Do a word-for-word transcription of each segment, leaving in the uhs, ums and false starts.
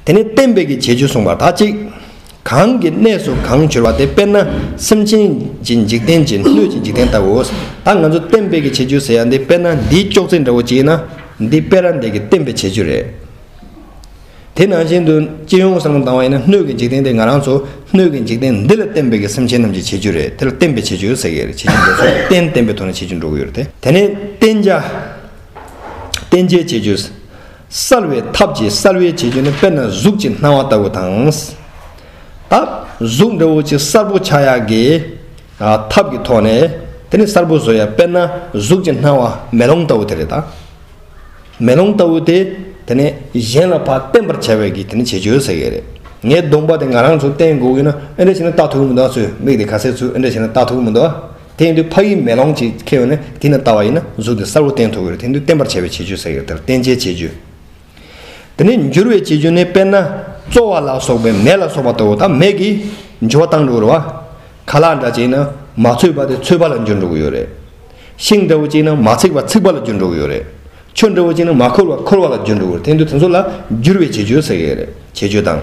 དེ་ནས་བརྟན་པའི་གི་བྱེད་རྒྱུ་གསུངས་པ་ད་གཅིག་གང་གི་གནས་སུ་གང་གྱུར་པ་དེ། དཔེར་ན་སེམས་ཅན་གྱི་འཇིག་རྟེན་གྱི་སྣོད་ཀྱི་འཇིག་རྟེན་ལྟ་བུའོ། ད་ང་ཚོ་བརྟན་པའི་གི་བྱེད་རྒྱུ་ཟེར་ཡ་འདི་དཔེར་ན་འདིའི་ཅོག་ཙེ་འདྲ་བོ་ཅིག་ཡིན་ན། འདི་དཔེ་ར་འདི་གི་བརྟན་པའི་བྱེད་རྒྱུ་རེད། དེ་ནང་བཞིན་དུ་སྤྱི་ཡོངས་སུ་བཏང་བ་ཡིན་ན། སྣོད་ཀྱི་འཇིག་རྟེན་དེ་ང་རང་ཚོ་སྣོད་ཀྱི་འཇིག་རྟེན་འདི་ལ་བརྟེན་པའི་གི་སེམས་ཅན་རྣམས་ཀྱི་བྱེད་རྒྱུ་རེད། དེ་ལ་བརྟེན་པའི་བྱེད་རྒྱུ་ཟེར་གྱི་རེད། བྱེད་རྒྱུ་འདི་ཚོ་བརྟེན་བརྟེན་པའི་ཐོག་ནས་བྱེད་རྒྱུ་འགྲོ་གི་ཡོད་རེད་དེ། དེ་ནས་བརྟེན་བྱ། བརྟེན་བྱའི་བྱེད་རྒྱུ། གསལ་བའི་ཐབས་ཀྱི་གསལ་བའི་བྱེད་རྒྱུ་ནི་དཔེར་ན་གཟུགས་ཀྱི་སྣང་བ་ལྟ་བུ་དང་། ད་གཟུགས་འདྲ་བོ་ཅིག་གསལ་པོ་ཆགས་ཡག་གི་ཐབས་ཀྱི་ཐོག་ནས་དེ་ནི་གསལ་པོ་བཟོ་ཡ། དཔེར་ན་གཟུགས་ཀྱི་སྣང་བ་མེ་ལོང་ལྟ་བུ་དེ་རེད་ད། མེ་ལོང་ལྟ་བུ་དེ་དེ་ནས་གཞན་ལ་ཕར་བརྟེན་པར་བྱ་བའི་གི་དེ་ནི་བྱེད་རྒྱུ་ཟེར་གི་རེད། ངའི་གདོང་པ་དེ་ང་རང་ཚོ་བརྟེན་དགོས་ཀྱི་ན། ཨེ་འདྲ་བྱས་ན་ལྟ་ཐུབ་ཀྱི་མི་འདུག་ཚོས་མིག་དེ་ག་ཚད་ཚོས་ཨེ་འདྲ་བྱས་ན་ལྟ་ཐུབ་ཀྱི་མི་འདུག་དེ་ཡིན་དུས་ཕ་གིའི་མེ་ལོང་ཅིག་ཁེལ་ཡོང་ནས་དེ་ན་ལྟ་བ་ཡིན་ན་གཟུགས་དེ་གསལ་པོ་བསྟན་ཐུབ་ཀྱི་རེད། དེ་ཡིན་དུས་བརྟེན་པར་བྱ་བའི་བྱེད་རྒྱུ་ཟེར་གྱི་རེད། དེ་ལ་བརྟེན་བྱའི་བྱེད་རྒྱུ། དེ་ནས་འགྱུར་བའི་བྱེད་རྒྱུ་ནི་དཔེར་ན་བཙོ་བ་ལ་སོགས་པའི་མེ་ལ་སོགས་པ་ལྟ་བུ་དང་། མེ་གིས་འགྱུར་བ་བཏང་འགྲོ་གི་རེད་བ། ཁ་ལག་འདྲ་ཅིག་ཡིན་ན་མ་ཚོས་པ་དེ་ཚོས་པ་ལ་འགྱུར་འགྲོ་གི་ཡོད་རེད། ཤིང་འདྲ་བོ་ཅིག་ཡིན་ན་མ་ཚིག་པ་ཚིག་པ་ལ་འགྱུར་འགྲོ་གི་ཡོད་རེད། ཆུ་འདྲ་བོ་ཅིག་ཡིན་ན་མ་འཁོལ་བ་འཁོལ་བ་ལ་འགྱུར་འགྲོ་གི་རེད། དེ་འདུག་དེ་ཚོ་ལ་འགྱུར་བའི་བྱེད་རྒྱུ་ཟེར་གི་རེད། བྱེད་རྒྱུ་དང་།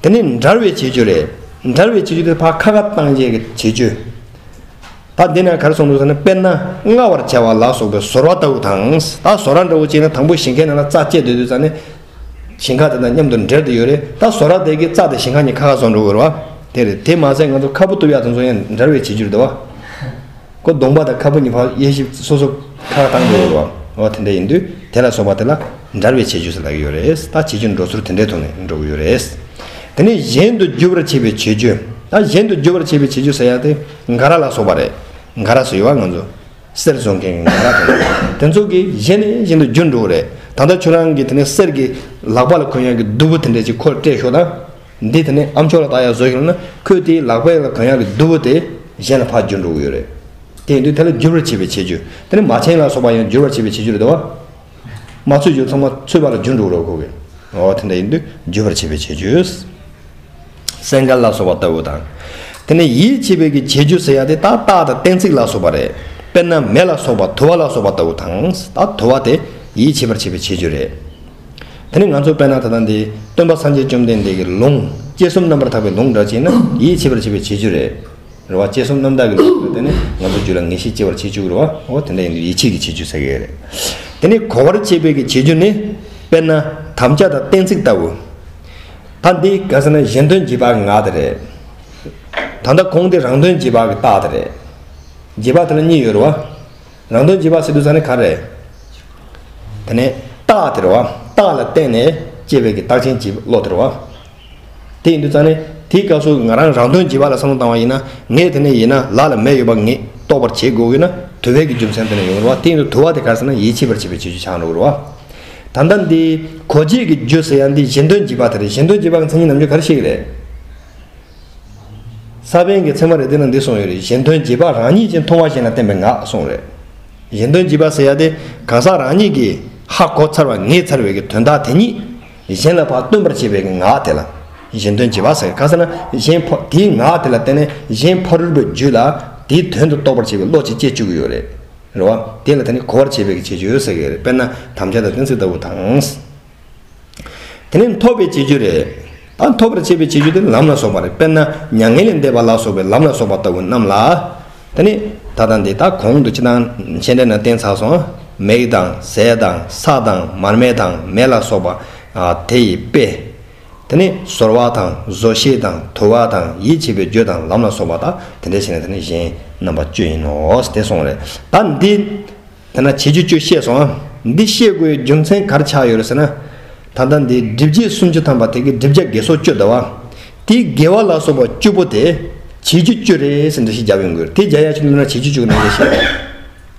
དེ་ནས་འབྲལ་བའི་བྱེད་རྒྱུ་རེད། འབྲལ་བའི་བྱེད་རྒྱུ་དེ་ཕར་ཁ་ཁ་བཏང་བྱེད་ཀྱི་བྱེད་རྒྱུ། ད་འདི་ན་ག་རེ་གསུངས་འདུག་ཟེར་ན། དཔེར་ན་མངར་བར་བྱ་བ་ལ་སོགས་པའི་ཟོར་བ་ལྟ་བུ་དང་། ད་ཟོར་བ་འདྲ་བོ་ཅིག་ཡིན་ན་དང་པོ་ཞིང་ཁའི་ནང་ལ་རྩྭ་བཅད་སྡོད་དུས་ཙང་ནས། ཞིང་ཁ་དེ་དང་མཉམ་དུ་འབྲེལ་དུ་ཡོད་རེད། ད་ཟོར་བ་དེ་གིས་རྩྭ་དེ་ཞིང་ཁ་གཉིས་ཁ་ཁ་བཟོ་འགྲོ་གི་རེད་བ། དེ་རེད། དེ་མ་ཟད་ང་ཚོ་ཁ་སྤུ་གཏུབ་ཡག་དེ་ཚོ་ཡང་འབྲལ་བའི་བྱེད་རྒྱུ་རེད་བ། ཁོ་གདོང་པ་དང་ཁ་སྤུ་གཉིས་ཕར་དབྱེ་ཞིབ་སོ་སོ་ཁ་ཁ་བཏང་འགྲོ་གི་རེད་བ། འོ་དེ་འདྲ་ཡིན་དུས་དེ་ལ་སོགས་པ་དེ་ལ་འབྲལ་བའི་བྱེད་རྒྱུ་ཟེར་ལབ་ཀྱི་ཡོད་རེད། ད་བྱེད་རྒྱུ་འགྲོ་ཚུལ་དེ་འདྲའི་ཐོག་ནས་འགྲོ་གི་ཡོད་རེད། དེ་ནས་གཞན་དུ་འགྱུར་བར་བྱེད་པའི་བྱེད་རྒྱུ། ད་གཞན་དུ་འགྱུར་བར་བྱེད་པའི་བྱེད་རྒྱུ་ཟེར་ཡ་དེ་འགའ་ར་ལ་སོགས་པ་རེད། འགའ་ར་ཟེར་ཡོད་བ། ང་ཚོ་གསེར་བཟོ་མཁན་གྱི་འགའ་ར་དེ་འདྲ་དེ་ཚོ་གིས་གཞན་ནས་གཞན་དུ་འགྱུར་འགྲོ་གི་རེད། ད་ལྟ་ཁྱོད་རང་གི་དེ་ནས་གསེར་གྱི་ལག་པ་ལ་གོན་ཡག་གི་གདུ་བུ་དེ་འདྲ་ཅིག་ཁོ་ལ་སྤྲད་ཤོག་དང་། འདི་དེ་ནས་ཨ་མཆོག་ལ་བཏགས་ཡག་བཟོ་ཤོག་ན། ཁོས་དེའི་ལག་པའི་ལ་གོན་ཡག་གི་གདུ་བུ་དེ་གཞན་ལ་ཕར་འགྱུར་འགྲོ་གི་ཡོད་རེད། དེ་ཡིན་དུས་དེ་ལ་འགྱུར་བར་བྱེད་པའི་བྱེད་རྒྱུ། དེ་ནས་མ་བྱན་ལ་སོགས་པ་ཡང་འགྱུར་བར་བྱེད་པའི་བྱེད་རྒྱུ་རེད་དོ། མ་ཚོས་རྒྱུ་ཚང་མ་ཚོས་པ་ལ་འགྱུར་འགྲོ་གི་རེད་ཁོ་གིས། འོ་དེ་འདྲ་ཡིན་དུས་འགྱུར་བར་བྱེད་པའི་བྱེད་རྒྱུ། སེང་གེ་ལ་སོགས་པ་ལྟ་བུ་དང་། དེ་ནས་ཡིད་ཆེས་པའི་གི་བྱེད་རྒྱུ་ཟེར་ཡ་དེ་ད་རྟགས་དང་གཏན་ཚིགས་ལ་སོགས་པ་རེད། དཔེར་ན་མེ་ལ་སོགས་པ་དུ་བ་ལ་སོགས་པ་ལྟ་བུ་དང་། ད་དུ་བ་དེ་ཡིད་ཆེས་པར་བྱེད་པའི་བྱེད་རྒྱུ་རེད། དེ་ནས་ང་ཚོ་དཔེར་ན་ད་ལྟ་འདི་སྟོན་པ་སངས་རྒྱས་བཅོམ་ལྡན་འདས་ཀྱི་ལུང་། དཔྱད་གསུམ་རྣམ་པར་དག་པའི་ལུང་འདྲ་ཅིག་ན་ཡིད་ཆེས་པར་བྱེད་པའི་བྱེད་རྒྱུ་རེད། རེད་བ། དཔྱད་གསུམ་རྣམ་དག་གི་ལུང་དེ་ནི་ང་ཚོ་རྒྱུད་ལ་ངེས་ཤེས་སྐྱེ་བར་བྱེད་བཅུག་རེད་བ། འོ་དེ་འདྲ་ཡིན་དུས་ཡིད་ཆེས་ཀྱི་བྱེད་རྒྱུ་ཟེར་གི་རེད། དེ་ནི་གོ་བར་བྱེད་པའི་གི་བྱེད་རྒྱུ་ནི། དཔེར་ན་དམ་བཅའ་དང་གཏན་ཚིགས་ལྟ་བུ། ད་འདི་ག་ཟེར་ན་གཞན་དོན་བྱེད་པ་ང་དེ་རེད། ད་ལྟ་གོང་དེ་རང་དོན་བྱེད་པ་གི་རྟགས་དེ་རེད། བྱེད་པ་དེ་ལ་གཉིས་ཡོད་རེད་བ། རང་དོན་བྱེད་པ་ཟེར་དུས་ཙ་ནི་ག་རེ། དེ་ནས་རྟགས་དེ་རེད་བ། རྟགས་ལ་བརྟེན་ནས་སྐྱེ་བའི་གི་རྟགས་ཅན་གྱི་བློ་དེ་རེད་བ། དེ་ཡིན་དུས་ཙ་ནི་དེའི་སྐབས་སུ་ང་རང་རང་དོན་བྱེད་པ་ལ་བསམ་བློ་བཏང་བ་ཡིན་ན། ངས་དེ་ནས་ཡིན་ན་ལ་ལ་མེ་ཡོད་པ་ངས་རྟོགས་པར་བྱེད་དགོས་ཡོད་ན་དུ་བའི་གི་རྒྱུ་མཚན་དེ་ནས་ཡོང་རེད་བ། དེ་ཡིན་དུས་དུ་བ་དེ་ག་རེ་ཟེར་ན་ཡིད་ཆེས་པར་བྱེད་པའི་བྱེད་རྒྱུ་ཆགས་འགྲོ་གི་རེད་བ། ད་ལྟ་འདི་གོ་བྱེད་ཀྱི་རྒྱུ་ཟེར་ཡ་འདི་གཞན་དོན་བྱེད་པ་དེ་རེད། གཞན་དོན་བྱེད་པ་གི་མཚན་ཉིད་ནམ་རྒྱུན་ག་རེ་བཤད་ཀྱི་རེད། ས་པཎ་གྱི་ཚད་མ་རེ་འདི་ན་འདི་གསུངས་ཡོད་རེད། གཞན་དོན་བྱེད་པ་རང་ཉིད་ཀྱིས་མཐོང་བ་གཞན་ལ་བསྟན་པའི་ངག་གསུངས་རེད། གཞན་དོན་བྱེད་པ་ཟེར་ཡ་དེ་གང་ཟག་རང་ཉིད་ཀྱིས་ཧ་གོ་ཚར་བ་ངེས་ཚར་བའི་གི་དོན་དག་དེ་ཉིད་གཞན་ལ་ཕར་སྟོན་པར་བྱེད་པའི་གི་ངག་དེ་ལ་གཞན་དོན་བྱེད་པ་ཟེར། གང་ཟེར་ན་གཞན་ཕ་དེའི་ངག་དེ་ལ་བརྟེན་ནས་གཞན་ཕ་རོལ་པོའི་རྒྱུད་ལ་དེའི་དོན་དུ་རྟོགས་པར་བྱེད་པའི་བློ་ཅིག་སྐྱེ་བཅུག་གི་ཡོད་རེད། རེད་བ། དེ་ལ་དེ་ནི་གོ་བར་བྱེད་པའི་གི་བྱེད་རྒྱུ་ཟེར་གི་རེད། དཔེར་ན་དམ་བཅའ་དང་གཏན་ཚིགས་ལྟ་བུ་དང་། དེ་ནས་ཐོབ་པའི་བྱེད་རྒྱུ་རེད། ད་ཐོབ་པར་བྱེད་པའི་བྱེད་རྒྱུ་དེ་ལམ་ལ་སོགས་པ་རེད། དཔེར་ན་མྱ་ངན་ལས་འདས་པ་ལ་སོགས་པའི་ལམ་ལ་སོགས་པ་ལྟ་བུ་རྣམས་ལ། དེ་ནས་ད་ལྟ་འདི་ད་གོང་དུ་སྤྱིར་བཏང་མཆན་འགྲེལ་ནང་བསྟན་ཚར་སོང་། མིག་དང་ཟས་དང་ས་དང་མར་མེ་དང་མེ་ལ་སོགས་པ་དེ་ཡི་དཔེ། དེ་ནས་ཟོར་བ་དང་བཟོ་ཤེས་དང་དུ་བ་དང་ཡིད་ཆེས་པའི་རྒྱུ་དང་ལམ་ལ་སོགས་པ་དང་དེ་འདྲ་བྱས་ནས་དེ་ནས་གཞན་རྣམ་པ་བཅུ་ཡིན་ནོ་དེ་གསུངས་རེད། ད་འདི། དེ་ན་བྱེད་རྒྱུ་བཅུ་བཤད་སོང་ཨ། འདི་བཤད་དགོས་རྒྱུ་མཚན་ག་རེ་ཆགས་ཡོད་རེད་ཟེར་ན། ད་ལྟ་འདི་སྒྲིབ་བྱེད་སུམ་ཅུ་ཐམ་པ་དེ་གི་སྒྲིབ་བྱ་དགེ་སོགས་བཅུ་འདུག་བ། དེའི་དགེ་བ་ལ་སོགས་པ་བཅུ་པོ་དེ་བྱེད་རྒྱུ་བཅུ་རེད་ཟེར་འགྲེལ་བཤད་རྒྱབ་ཡོང་གི་ཡོད་རེད། དེ་རྒྱག་ཡ་ཆུ་ལུས་ན་བྱེད་རྒྱུ་བཅུ་གི་ནང་ལ་བཤད་རེད།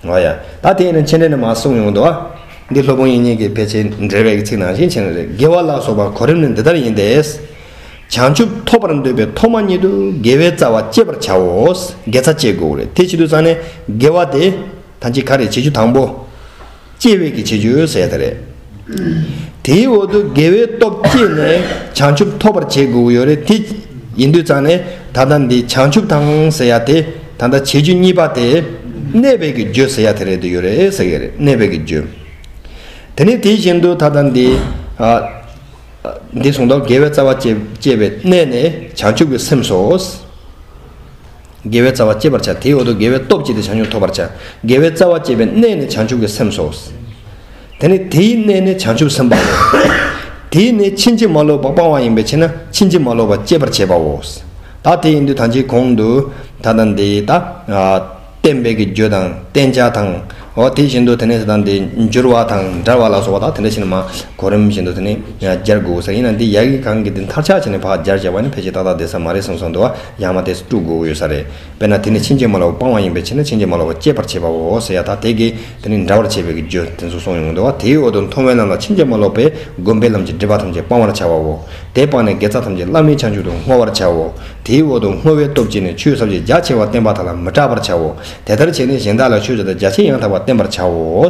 འོ་ཡ། ད་དེ་ཡིན་ན་མཆན་འགྲེལ་ནས་མར་གསུངས་ཡོང་འདུག་བ། འདི་སློབ་དཔོན་དབྱིག་གཉེན་གྱི་ཕལ་ཆེར་འགྲེལ་པའི་གི་ཚིག་ནང་བཞིན་བྱས་ནས་རེད། དགེ་བ་ལ་སོགས་པ་གོ་རིམ་ནི་འདི་ལྟར་ཡིན་ཏེ། བྱང་ཆུབ་ཐོབ་པར་འདོད་པའི་ཐོག་མ་ཉིད་དུ་དགེ་བའི་རྩ་བ་བསྐྱེད་པར་བྱའོ། དགེ་རྩ་བསྐྱེད་དགོས་རེད། དེ་བྱེད་དུས་ཙང་ནས་དགེ་བ་དེ། ད་ཅི་ག་རེ་བྱེད་རྒྱུ་དང་པོ། སྐྱེ་བའི་གི་བྱེད་རྒྱུ་ཟེར་ཡ་དེ་རེད། དེའི་འོག་ཏུ་དགེ་བའི་སྟོབས་བསྐྱེད་ནས་བྱང་ཆུབ་ཐོབ་པར་བྱེད་དགོས་ཀྱི་ཡོད་རེད། དེ་ཡིན་དུས་ཙང་ནས་ད་ལྟ་འདི་བྱང་ཆུབ་དང་ཟེར་ཡ་དེ་ད་ལྟ་བྱེད་རྒྱུ་གཉིས་པ་དེ་གནས་པའི་གི་རྒྱུ་ཟེར་ཡ་དེ་རེད་དུ་ཡོད་རེད་ཟེར་གི་རེད། གནས་པའི་གི་རྒྱུ། དེ་ནས་དེ་བཞིན་དུ་ད་ལྟ་འདི། ཨ། འདི་གསུངས་ཏོ། དགེ་བའི་རྩ་བ་བཅད་བཅད་པའི་གནས་ནི་བྱང་ཆུབ་ཀྱི་སེམས་སོ། དགེ་བའི་རྩ་བ་བཅད་པར་བྱ། དེའི་འོག་ཏུ་དགེ་བའི་སྟོབས་བསྐྱེད་དེ་བྱང་ཆུབ་ཐོབ་པར་བྱ། དགེ་བའི་རྩ་བ་བཅད་པའི་གནས་ནི་བྱང་ཆུབ་ཀྱི་སེམས་སོ། དེ་ནི་དེའི་གནས་ནི་བྱང་ཆུབ་སེམས་དཔའོ། དེའི་གནས་ཕྱིན་ཅི་མ་ལོག་པ་སྤང་བ་ཡིན་པའི་ཕྱིར་ན་ཕྱིན་ཅི་མ་ལོག་པ་སྤྱད་པར་བྱེད་པའོ། ད་དེ་ཡིན་དུས་ད་ཅི་གོང་དུ་ད་ལྟ་འདི་ད། བསྟན་པའི་གི་རྒྱུ་དང་བསྟན་བྱ་དང་། འོ་དེ་བཞིན་དུ་དེ་ནས་ད་འདི་འགྱུར་བ་དང་འབྲེལ་བ་ལ་སོགས་པ་དང་དེ་འདྲ་ཞིག་ནི་མ་གོ་རིམ་བཞིན་དུ་དེ་ནས་སྦྱར་དགོས་ས་ཡིན་ན། འདི་ཡ་གི་གང་གི་འདི་མཐར་ཆགས་བྱས་ནས་ཕར་སྦྱར་བྱས་པ་ནི་ཕལ་ཆེར་ཏག་ཏག་བསྡད་ས་མ་རེད་བསམ་བསམ་འདུག་བ། ཡང་མ་དེ་དཀྲུག་དགོས་ཀྱི་ཡོད་ས་རེད། དཔེར་ན་དེ་ནི་ཕྱིན་ཅི་མ་ལོག་པ་སྤང་བ་ཡིན་པའི་ཕྱིར་ན་ཕྱིན་ཅི་མ་ལོག་པ་སྤྱད་པར་བྱེད་པའོ་ཟེར་ཡ། ད་དེ་གི་དེ་ནི་འདྲ་བར་བྱེད་པའི་གི་རྒྱུ་དེ་ཚོ་གསུངས་ཡོང་གི་འདུག་བ། དེའི་འོག་ཏུ་མཐོང་བའི་ལམ་ལ་ཕྱིན་ཅི་མ་ལོག་པས་བསྒོམས་པའི་ལམ་གྱི་སྒྲིབ་པ་ཐམས་ཅད་སྤང་བར་བྱ་བའོ། དེ་སྤངས་ནས་དགེ་རྩ་ཐམས་ཅད་བླ་མེད་བྱང་ཆུབ་ཏུ་བསྔོ་བར་བྱའོ། དེའི་འོག་ཏུ་བསྔོ་བའི་སྟོབས་བསྐྱེད་ནས་ཆོས་ཐམས་ཅད་རྒྱ་ཆེ་བ་བསྟན་པ་དག་ལ་མི་སྐྲག་པར་བྱའོ། དེ་ལྟར་བྱས་ནས་གཞན་དག་ལ་ཆོས་ཇི་ལྟར་རྒྱ་ཆེ་ཡང་དག་པར་བསྟན་པར་བྱའོ།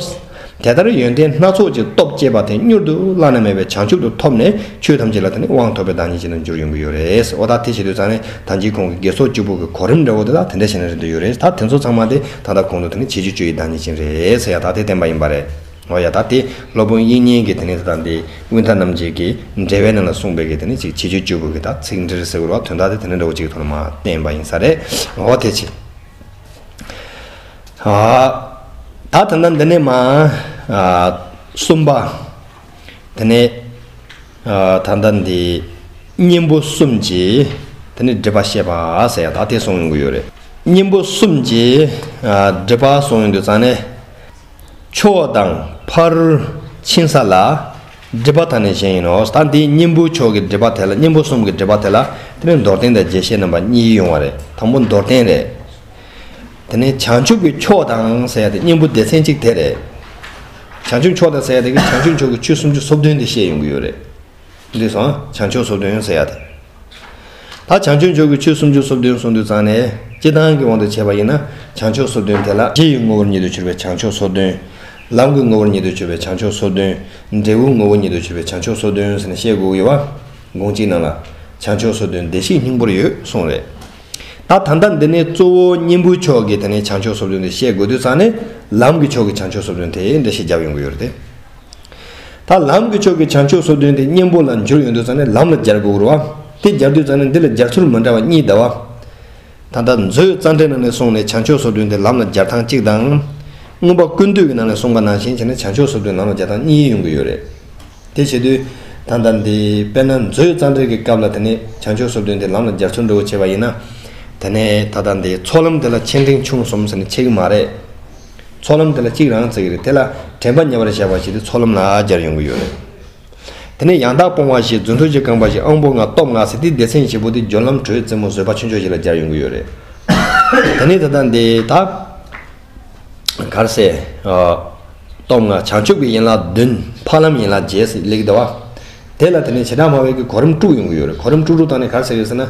དེ་ལྟར་ཡོན་ཏན་སྣ་ཚོགས་ཀྱི་སྟོབས་བསྐྱེད་པ་དེ་མྱུར་དུ་བླ་ན་མེད་པའི་བྱང་ཆུབ་ཏུ་ཐོབ་ནས་ཆོས་ཐམས་ཅད་ལ་དེ་ནི་དབང་ཐོབ་པའི་བདག་ཉིད་ཅན་དུ་འགྱུར་ཡོང་གི་ཡོད་རེད། འོ་ད་དེ་བྱེད་དུས་ཙང་ནས་ད་ཅི་གོང་གི་དགེ་ཚོགས་བཅུ་པོ་གི་གོ་རིམ་འདྲ་བོ་དེ་དག་དེ་འདྲ་བྱས་ནས་རེད་འདུག་ཡོད་རེད། ད་དེ་ཚོ་ཚང་མ་དེ་ད་ལྟ་གོང་དུ་དེ་ནི་བྱེད་རྒྱུ་བཅུ་ཡི་བདག་ཉིད་ཅན་རེད་ཟེར་ཡ་ད་དེ་བསྟན་པ་ཡིན་པ་རེད། འོ་ཡ། ད་དེ་སློབ་དཔོན་དབྱིག་གཉེན་གྱི་དེ་ནས་ད་ལྟ་འདི་དབུས་མཐའ་རྣམ་འབྱེད་ཀྱི་འགྲེལ་པའི་ནང་ལ་གསུངས་པའི་གི་དེ་ནས་ཅིག་བྱེད་རྒྱུ་བཅུ་པོ་གི་ད་ཚིག་འགྲེལ་ཟེར་བ་དོན་དག་དེ་དེ་ནས་འདྲ་བོ་ཅིག་ཐོག་ནས་མ་བསྟན་པ་ཡིན་ས་རེད། འོ་དེ་ཅི། ཨ། ད་ད་ལྟ་འདི་ནས་མ། ཨ། གསུམ་པ། དེ་ནས། ཨ། ད་ལྟ་འདི་གཉེན་པོ་གསུམ་གྱིས་དེ་ནས་སྒྲིབ་པ་བཤད་པ་ཟེར་ཡ་ད་དེ་གསུངས་ཡོང་གི་ཡོད་རེད། གཉེན་པོ་གསུམ་གྱིས། ཨ། སྒྲིབ་པ་གསུངས་ཡོང་དུས་ཙང་ནས། ཕྱོགས་དང་ཕ་རོལ་ཕྱིན་ས་ལ་སྒྲིབ་པ་དང་ནི་གཞན་ཡིན་ནོ། ད་འདིའི་གཉེན་པོ་ཕྱོགས་ཀྱི་སྒྲིབ་པ་དེ་ལ། གཉེན་པོ་གསུམ་གྱི་སྒྲིབ་པ་དེ་ལ་དེ་ནི་མདོར་བསྟན་དང་རྒྱས་བཤད་རྣམ་པ་གཉིས་ཡོང་བ་རེད། དང་པོ་མདོར་བསྟན་རེད། དེ་ནས་བྱང་ཆུབ་ཀྱི་ཕྱོགས་དང་ཟེར་ཡ་དེ་གཉེན་པོ་སྡེ་ཚན་གཅིག་དེ་རེད། བྱང་ཆུབ་ཕྱོགས་དང་ཟེར་ཡ་དེ་གི་བྱང་ཆུབ་མཆོག་གི་ཆོས་སུམ་ཅུ་སོ་བདུན་དེ་བཤད་ཡོང་གི་ཡོད་རེད། འདི་སོང་བྱང་ཆུབ་སོ་བདུན་ཟེར་ཡ་དེ། ད་བྱང་ཆུབ་མཆོག་གི་ཆོས་སུམ་ཅུ་སོ་བདུན་གསུངས་དུས་ཙང་ནས་སྤྱིར་བཏང་གི་དབང་དུ་བྱས་པ་ཡིན་ན། བྱང་ཆུབ་སོ་བདུན་དེ་ལ་གཞི་ཡི་ངོ་བོར་ཉིད་དུ་གྱུར་པའི་བྱང་ཆུབ་སོ་བདུན། ལམ་གྱི་ངོ་བོར་ཉིད་དུ་གྱུར་པའི་བྱང་ཆུབ་སོ་བདུན། འབྲས་བུའི་ངོ་བོར་ཉིད་དུ་གྱུར་པའི་བྱང་ཆུབ་སོ་བདུན་ཟེར་ནས་བཤད་དགོས་ཀྱི་ཡོད་པ། དགོངས་གཅིག་ནང་ལ། བྱང་ཆུབ་སོ་བདུན་བདེ་གཤེགས་སྙིང་པོར་ཡོད་གསུངས་རེད། ད་ད་ལྟ་འདི་ནས་གཙོ་བོ་གཉེན་པོའི་ཕྱོགས་ཀྱི་དེ་ནས་བྱང་ཆུབ་སོ་བདུན་དེ་བཤད་དགོས་དུས་ཙང་ནས་ལམ་གྱི་ཕྱོགས་ཀྱི་བྱང་ཆུབ་སོ་བདུན་དེ་འགྲེལ་བཤད་བརྒྱབ་ཡོང་གི་ཡོད་རེད་དེ། ད་ལམ་གྱི་ཕྱོགས་ཀྱི་བྱང་ཆུབ་སོ་བདུན་དེ་གཉེན་པོ་ལ་འགྱུར་ཡོང་དུས་ཙང་ནས་ལམ་ལ་སྦྱར་དགོས་རེད་བ། དེ་སྦྱར་དུས་ཙང་ནས་འདི་ལ་སྦྱར་ཚུལ་མི་འདྲ་བ་གཉིས་འདུག་བ། ད་ལྟ་མཛོད་རྩ་འགྲེལ་ནང་ནས་གསུངས་ནས་བྱང་ཆུབ་སོ་བདུན་དེ་ལམ་ལ་སྦྱར་སྟངས་གཅིག་དང་། མངོན་པ་ཀུན་བཏུས་ཀྱི་ནང་ནས་གསུངས་པ་ནང་བཞིན་བྱས་ནས་བྱང་ཆུབ་སོ་བདུན་ལམ་ལ་སྦྱར་སྟངས་གཉིས་ཡོང་གི་ཡོད་རེད། དེ་བྱེད་དུས། ད་ལྟ་འདི་དཔེར་ན་མཛོད་རྩ་འགྲེལ་གྱི་སྐབས་ལ་དེ་ནས་བྱང་ཆུབ་སོ་བདུན་དེ་ལམ་ལ་སྦྱར་ཚུལ་འདྲ་བོ་བྱས་པ་ཡིན་ན། དེ་ནས་ད་ལྟ་འདི་ཚོགས་ལམ་དེ་ལ་ཆེ་འབྲིང་ཆུང་གསུམ་ཟེར་ནས་ཕྱེ་གི་མ་རེད། ཚོགས་ལམ་དེ་ལ་གཅིག་རང་བརྩི་གི་རེད། དེ་ལ་དྲན་པ་ཉེ་བར་བཞག་པ་ཞིག་དེ་ཚོགས་ལམ་ལ་སྦྱར་ཡོང་གི་ཡོད་རེད། དེ་ནས་ཡང་དག་སྤོང་བ་བཞི། རྫུ་འཕྲུལ་གྱི་རྐང་པ་བཞི། དབང་པོ་ལྔ། སྟོབས་ལྔ་ཟེར་དེ་སྡེ་ཚན་བཞི་པོ་དེ་སྦྱོར་ལམ་དྲོད་རྩེ་མོ་བཟོད་པ་ཆུང་ཆུང་བཞི་ལ་སྦྱར་ཡོང་གི་ཡོད་རེད། དེ་ནས་ད་ལྟ་འདི་ད། ག་རེ་ཟེར། ཨ། སྟོབས་ལྔ་བྱང་ཆུབ་ཀྱི་ཡན་ལག་བདུན། འཕགས་ལམ་ཡན་ལག་བརྒྱད་ཟེར་སླེབས་ཀྱི་འདུག་བ། དེ་ལ་དེ་ནས་བྱེ་བྲག་སྨྲ་བའི་གི་གོ་རིམ་དཀྲུགས་ཡོང་གི་ཡོད་རེད། གོ་རིམ་དཀྲུགས་དཀྲུགས་བཏང་ནས་ག་རེ་ཟེར་ཡོད་ཟེར་ན།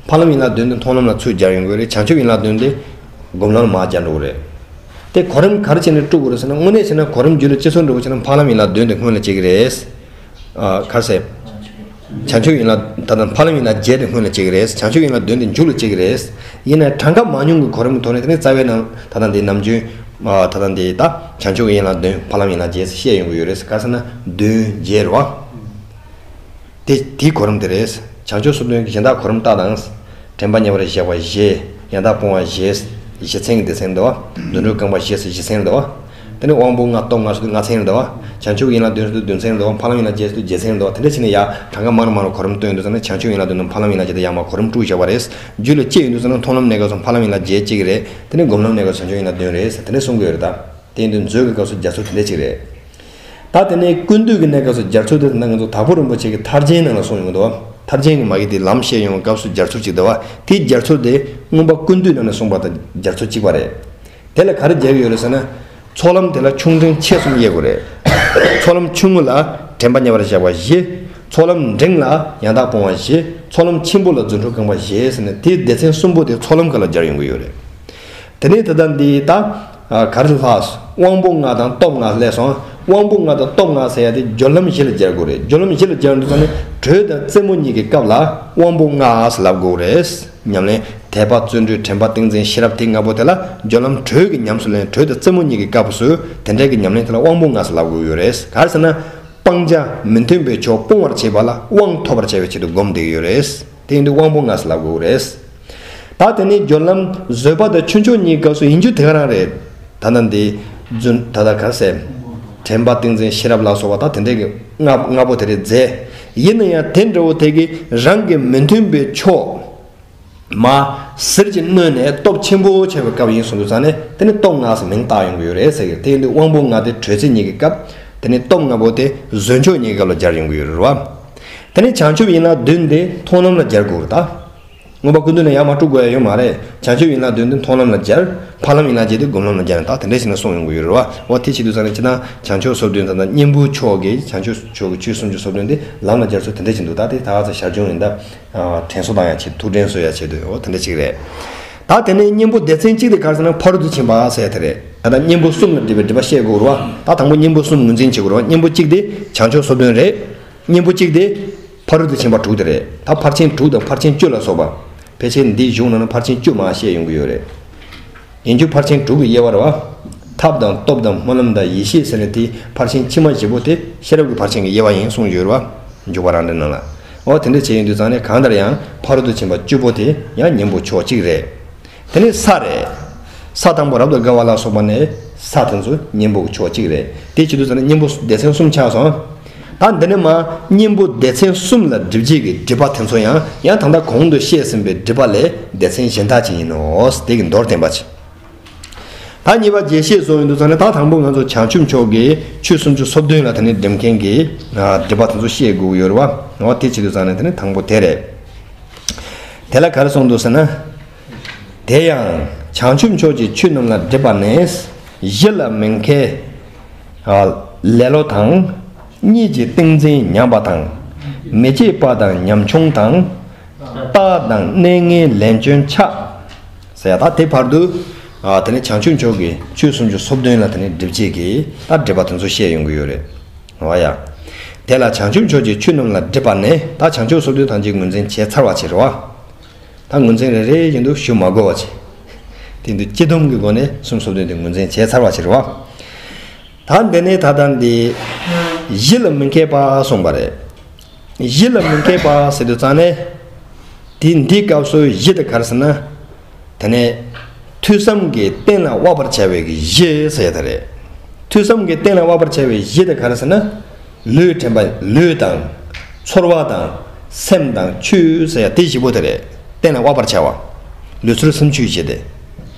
འཕགས་ལམ་ཡན་ལག་བདུན་དེ་མཐོང་ལམ་ལ་ཚུར་སྦྱར་ཡོང་གི་རེད། བྱང་ཆུབ་ཡན་ལག་བདུན་དེ་སྒོམ་ལམ་ལ་མར་སྦྱར་འགྲོ་གི་རེད། དེ་གོ་རིམ་ག་རེ་བྱས་ནས་དཀྲུགས་དགོས་རེད་ཟེར་ན། དངོས་གནས་བྱས་ན་གོ་རིམ་རྒྱུད་ལ་སྤྱི་སོར་འགྲོ་དགོས་བྱས་ན་འཕགས་ལམ་ཡན་ལག་བདུན་དེ་སྔོན་ལ་སྐྱེ་གི་རེད། ཨ། ག་རེ་ཟེར། བྱང་ཆུབ་ཡན་ལག་ད་ལྟ་འཕགས་ལམ་ཡན་ལག་བརྒྱད་དེ་སྔོན་ལ་སྐྱེ་གི་རེད། བྱང་ཆུབ་ཡན་ལག་བདུན་དེ་མཇུག་ལ་སྐྱེ་གི་རེད། ཡིན་ནའི་གྲངས་ཀ་མང་ཉུང་གི་གོ་རིམ་གྱི་ཐོག་ནས་དེ་ནས་རྩ་བའི་ནང་ད་ལྟ་འདི་ནམ་རྒྱུན། ཨ། ད་ལྟ་འདི་ད་བྱང་ཆུབ་ཡན་ལག་བདུན། འཕགས་ལམ་ཡན་ལག་བརྒྱད་ཟེར་བཤད་ཡོང་གི་ཡོད་རེད། ག་རེ་ཟེར་ན་བདུན་བརྒྱད་རེད་བ། དེ་དེའི་གོ་རིམ་དེ་རེད། བྱང་ཆུབ་སོ་བདུན་གྱི་གཞན་དག་གོ་རིམ་ལྟ་དང་། དྲན་པ་ཉེ་བར་བཞག་པ་བཞི། ཡང་དག་སྤོང་བ་བཞི། བཞི་ཚན་གྱི་སྡེ་ཚན་འདུག་བ། རྫུ་འཕྲུལ་རྐང་པ་བཞི་ཟེར་བཞི་ཚན་འདུག་བ། དེ་ནས་དབང་པོ་ལྔ་སྟོབས་ལྔ་ཟེར་དུས་ལྔ་ཚན་འདུག་བ། བྱང་ཆུབ་ཡན་ལག་བདུན་ཟེར་དུས་བདུན་ཚན་འདུག་བ། འཕགས་ལམ་ཡན་ལག་བརྒྱད་ཟེར་དུས་བརྒྱད་ཚན་འདུག་བ། དེ་འདྲ་བྱས་ནས་ཡར་གྲངས་ཀ་མང་རུ་མང་རུ་གོ་རིམ་བཏོན་ཡོང་དུས་ཙམ་ནས་བྱང་ཆུབ་ཡན་ལག་བདུན་དང་འཕགས་ལམ་ཡན་ལག་བརྒྱད་དེ་ཡར་མར་གོ་རིམ་དཀྲུགས་བཞག་པ་རེད། རྒྱུད་ལ་སྐྱེ་ཡོང་དུས་ཙམ་ནས་མཐོང་ལམ་གནས་སྐབས་སུ་འཕགས་ལམ་ཡན་ལག་བརྒྱད་སྐྱེ་གི་རེད། དེ་ནས་སྒོམ་ལམ་གནས་སྐབས་སུ་བྱང་ཆུབ་ཡན་ལག་བདུན་རེད་ཟེར་དེ་འདྲ་གསུང་གི་ཡོད་རེད་ད། དེ་ཡིན་དུས་མཛོད་ཀྱི་སྐབས་སུ་སྦྱར་ཚུལ་དེ་འདྲ་ཅིག་རེད། ད་དེ་ནས་ཀུན་བཏུས་ཀྱི་གནས་སྐབས་སུ་སྦྱར་ཚུལ་དེ་ད་ང་ཚོ་དྭགས་པོ་རིན་པོ་ཆེ་གི་ཐར་རྒྱན་ནང་ལ་གསུངས་ཡོང་གི་འདུག་བ། ཐར་རྒྱན་གྱི་མ་གི་དེ་ལམ་བཤད་ཡོང་བའི་སྐབས་སུ་སྦྱར་ཚུལ་ཅིག་འདུག་བ། དེའི་སྦྱར་ཚུལ་དེ་མངོན་པ་ཀུན་བཏུས་ནང་ནས་གསུངས་པ་དང་སྦྱར་ཚུལ་གཅིག་པ་རེད། དེ་ལ་ག་རེ་སྦྱར་གྱི་ཡོད་རེད་ཟེར་ན། ཚོགས་ལམ་དེ་ལ་ཆུང་འབྲིང་ཆེ་གསུམ་དབྱེ་དགོས་རེད། ཚོགས་ལམ་ཆུང་ངུ་ལ་དྲན་པ་ཉེ་བར་བཞག་པ་བཞི། ཚོགས་ལམ་འབྲིང་ལ་ཡང་དག་སྤོང་བ་བཞི། ཚོགས་ལམ་ཆེན་པོ་ལ་རྫུ་འཕྲུལ་རྐང་པ་བཞི་ཟེར་ནས་དེའི་སྡེ་ཚན་གསུམ་པོ་དེ་ཚོགས་ལམ་ཁག་ལ་སྦྱར་ཡོང་གི་ཡོད་རེད། དེ་ནས་ད་ལྟ་འདི་ད། ཨ། ག་རེ་ལྷག་དབང་པོ་ལྔ་དང་སྟོབས་ལྔ་སླེབས་སོང་། དབང་པོ་ལྔ་དང་སྟོབས་ལྔ་ཟེར་ཡ་དེ་སྦྱོར་ལམ་བཞི་ལ་སྦྱར་དགོས་རེད། སྦྱོར་ལམ་བཞི་ལ་སྦྱར་འདུག་ཙང་ནས་དྲོད་དང་རྩེ་མོ་གཉིས་ཀྱི་སྐབས་ལ་དབང་པོ་ལྔ་ཟེར་ལབ་དགོས་རེད། ཉམས་ལེན་དད་པ་བརྩོན་འགྲུས་དྲན་པ་ཏིང་འཛིན་ཤེས་རབ་དེ་ལྔ་པོ་དེ་ལ་སྦྱོར་ལམ་དྲོད་ཀྱི་ཉམས་སུ་ལེན། དྲོད་དང་རྩེ་མོ་གཉིས་ཀྱི་སྐབས་སུ་དེ་འདྲའི་གི་ཉམས་ལེན་དེ་ལ་དབང་པོ་ལྔ་ཟེར་ལབ་དགོས་ཡོད་རེད། ག་རེ་ཟེར་ན། སྤང་བྱ་མི་མཐུན་པའི་ཕྱོགས་སྤོང་བར་བྱེད་པ་ལ་དབང་ཐོབ་པར་བྱ་བའི་ཆེད་དུ་སྒོམ་བསྡད་ཀྱི་ཡོད་རེད། དེ་ཡིན་དུས་དབང་པོ་ལྔ་ཟེར་ལབ་དགོས་རེད། ད་དེ་ནས་སྦྱོར་ལམ་བཟོད་པ་དང་ཆོས་མཆོག་གཉིས་ཀྱི་སྐབས་སུ་ཡིན་རྒྱུ་དེ་ག་རང་རེད། ད་ལྟ་འདི་རྫུན་ད་ལྟ་ག་ཟེར། དྲན་པ་ཏིང་འཛིན་ཤེས་རབ་ལ་སོགས་པ་ད་དེ་འདྲའི་གི་ལྔ་ལྔ་པོ་དེ་རེད་མཛད། ཡིན་ན་ཡང་དེ་འདྲ་བོ་དེ་གི་རང་གི་མི་མཐུན་པའི་ཕྱོགས། མ། ཟིལ་གྱིས་གནོན་ནས་སྟོབས་ཆེན་པོ་བྱས་པའི་སྐབས་ཡིན་གསུངས་དུས་ཙང་ནས་དེ་ནི་སྟོབས་ལྔ་ཟེར་མིང་བཏགས་ཡོང་གི་ཡོད་རེད་ཟེར་གི། དེ་ཡིན་དུས་དབང་པོ་ལྔ་དེ་དྲོད་ཚད་གཉིས་ཀྱི་སྐབས་དེ་ནི་སྟོབས་ལྔ་པོ་དེ་བཟོད་མཆོག་གཉིས་ཀྱི་སྐབས་ལ་སྦྱར་ཡོང་གི་ཡོད་རེད་བ། དེ་ནི་བྱང་ཆུབ་ཡན་ལག་བདུན་དེ་མཐོང་ལམ་ལ་སྦྱར་དགོས་རེད་ད། མངོན་པ་ཀུན་བཏུས་ནས་ཡར་མར་དཀྲུག་དགོས་ཡ་ཡོད་མ་རེད། བྱང་ཆུབ་ཡན་ལག་བདུན་དེ་མཐོང་ལམ་ལ་སྦྱར། འཕགས་ལམ་ཡན་ལག་བརྒྱད་དེ་སྒོམ་ལམ་ལ་སྦྱར་ནས་ད་དེ་འདྲ་བྱས་ནས་གསུངས་ཡོང་གི་ཡོད་རེད་བ། འོ་དེ་བྱེད་དུས་ཙང་ནས་སྤྱིར་བཏང་བྱང་ཆུབ་སོ་བདུན་དང་ད་གཉེན་པོ་མཆོག་གི་བྱང་ཆུབ་མཆོག་གི་ཆོས་སུམ་ཅུ་སོ་བདུན་དེ་ལམ་ལ་སྦྱར་ཚུལ་དེ་འདྲ་བྱེད་འདུག་ད་དེ་ད་ག་ཚོད་ཞར་བྱུང་ཡིན་ད། དྲན་གསོ་བཏང་ཡ་ཆེད་ཐུགས་དྲན་གསོ་ཡ་ཆེད་དུ་འོ་དེ་འདྲ་ཅིག་རེད། ད་དེ་ནས་གཉེན་པོ་སྡེ་ཚན་གཅིག་དེ་ག་རེ་ཟེར་ན་ཕ་རོལ་ཏུ་ཕྱིན་པ་ཟེར་ཡ་དེ་རེད། ད་ལྟ་གཉེན་པོ་གསུམ་ལ་སྒྲིབ་པའི་སྒྲིབ་པ་བཤད་དགོས་རེད་བ། ད་དང་པོ་གཉེན་པོ་གསུམ་ངོས་འཛིན་བྱེད་དགོས་རེད་བ། གཉེན་པོ་གཅིག་དེ་བྱང་ཆུབ་སོ་བདུན་རེད། གཉེན་པོ་གཅིག་དེ་ཕ་རོལ་ཏུ་ཕྱིན་པ་དྲུག་དེ་རེད། ད་ཕར་ཕྱིན་དྲུག་དང་ཕར་ཕྱིན་བཅུ་ལ་སོགས་པ། ཕལ་ཆེར་འདིའི་གཞུང་ནང་ན་ཕར་ཕྱིན་བཅུ་མར་བཤད་ཡོང་གི་ཡོད་རེད། ཡིན་རྒྱུ་ཕར་ཕྱིན་དྲུག་གི་དབྱེ་བ་རེད་བ། ཐབས་དང་སྟོབས་དང་སྨོན་ལམ་དང་ཡེ་ཤེས་ཟེར་ནས་དེ་ཕར་ཕྱིན་ཕྱི་མ་བཞི་པོ་དེ་ཤེས་རབ་ཀྱི་ཕར་ཕྱིན་གྱི་དབྱེ་བ་ཡིན་གསུངས་ཡོད་རེད་བ། འཇུག་པ་རང་འགྲེལ་ནང་ལ། འོ་དེ་འདྲ་བྱས་ཡོང་དུས་ཙང་ནས་གང་ལྟར་ཡང་ཕ་རོལ་ཏུ་ཕྱིན་པ་བཅུ་པོ་དེ་ཡང་གཉེན་པོ་ཕྱོགས་གཅིག་རེད། དེ་ནས་ས་རེད། ས་དང་པོ་རབ་ཏུ་དགའ་བ་ལ་སོགས་པ་ནས་ས་དེ་ཚོ་གཉེན་པོ་གི་ཕྱོགས་གཅིག་རེད། དེ་བྱེད་དུས་ཙམ་ནས་གཉེན་པོ་སྡེ་ཚན་གསུམ་ཆགས་སོང་། ད་འདི་ནས་མ་གཉེན་པོ་སྡེ་ཚན་གསུམ་ལ་སྒྲིབ་བྱེད་ཀྱི་སྒྲིབ་པ་དེ་ཚོ་ཡང་ཡང་ད་ལྟ་གོང་དུ་བཤད་ཟིན་པའི་སྒྲིབ་པ་ལས་སྡེ་ཚན་གཞན་དག་ཅིག་ཡིན་ནོ། དེ་གི་མདོར་བསྟན་པ་ཅིག་ད་གཉིས་པ་རྒྱས་བཤད་བཟོ་ཡོང་དུས་ཙམ་ནས་ད་དང་པོ་ང་ཚོ་བྱང་ཆུབ་མཆོག་གི་ཆོས་སུམ་ཅུ་སོ་བདུན་ལ་དེ་ནས་སྒྲིབ་མཁན་གྱི་སྒྲིབ་པ་དེ་ཚོ་བཤད་དགོས་ཀྱི་ཡོད་རེད་བ། འོ་དེ་བྱེད་དུས་ཙམ་ནས་དེ་ནས་དང་པོ་དེ་རེད། དེ་ལ་ག་རེ་གསུངས་འདུག་ཟེར་ན། དེ་ཡང་བྱང་ཆུབ་མཆོག་གི་ཆོས་རྣམས་ལ་སྒྲིབ་པ་ནི། གཞི་ལ་མི་མཁས། ལེ་ལོ་དང་། གཉིས་ཀྱི་ཏིང་འཛིན་ཉམས་པ་དང་། མི་བསྐྱེད་པ་དང་ཉམ་ཆུང་དང་། རྟགས་དང་གནས་ངན་ལན་ཆུང་ཆགས། ཟེར་ཡ་ད་དེ་བར་དུ། དེ་ནི་བྱང་ཆུབ་མཆོག་གི་ཆོས་སུམ་ཅུ་སོ་བདུན་ལ་དེ་ནི་སྒྲིབ་བྱེད་ཀྱི་ད་སྒྲིབ་པ་དེ་ཚོ་བཤད་ཡོང་གི་ཡོད་རེད། འོ་ཡ། དེ་ལ་བྱང་ཆུབ་མཆོག་གི་ཆོས་རྣམས་ལ་སྒྲིབ་པ་ནི་ད་བྱང་ཆུབ་སོ་བདུན་ཐམས་ཅད་ངོས་འཛིན་བྱས་ཚར་བ་ཕྱིར་རོ། ད་ངོས་འཛིན་རེ་རེ་བཞིན་དུ་ཞུ་མ་དགོས་པ་བྱས། དེ་འདུ་སྤྱི་སྡོམ་གྱི་སྒོ་ནས་སུམ་སོ་བདུན་དེ་ངོས་འཛིན་བྱས་ཚར་བ་ཕྱིར་རོ། ད་འདི་ནས་ད་ལྟ་འདི་གཞི་ལ་མི་མཁས་པ་གསུངས་པ་རེད། གཞི་ལ་མི་མཁས་པ་ཟེར་དུས་ཙང་ནས། དེ་འདི་སྐབས་སུ་གཞི་དེ་ག་རེ་ཟེར་ན། དེ་ནས་ཐོས་བསམ་གྱིས་གཏན་ལ་དབབ་པར་བྱ་བའི་གི་གཞི་ཟེར་ཡ་དེ་རེད། ཐོས་བསམ་གྱིས་གཏན་ལ་དབབ་པར་བྱ་བའི་གཞི་དེ་ག་རེ་ཟེར་ན། ལུས་དྲན་པ་ལུས་དང་། ཚོར་བ་དང་། སེམས་དང་ཆོས་ཟེར་ཡ་དེ་བཞི་པོ་དེ་རེད། གཏན་ལ་དབབ་པར་བྱ་བ། ལུས་ཚོར་སེམས་ཆོས་བཞི་དེ།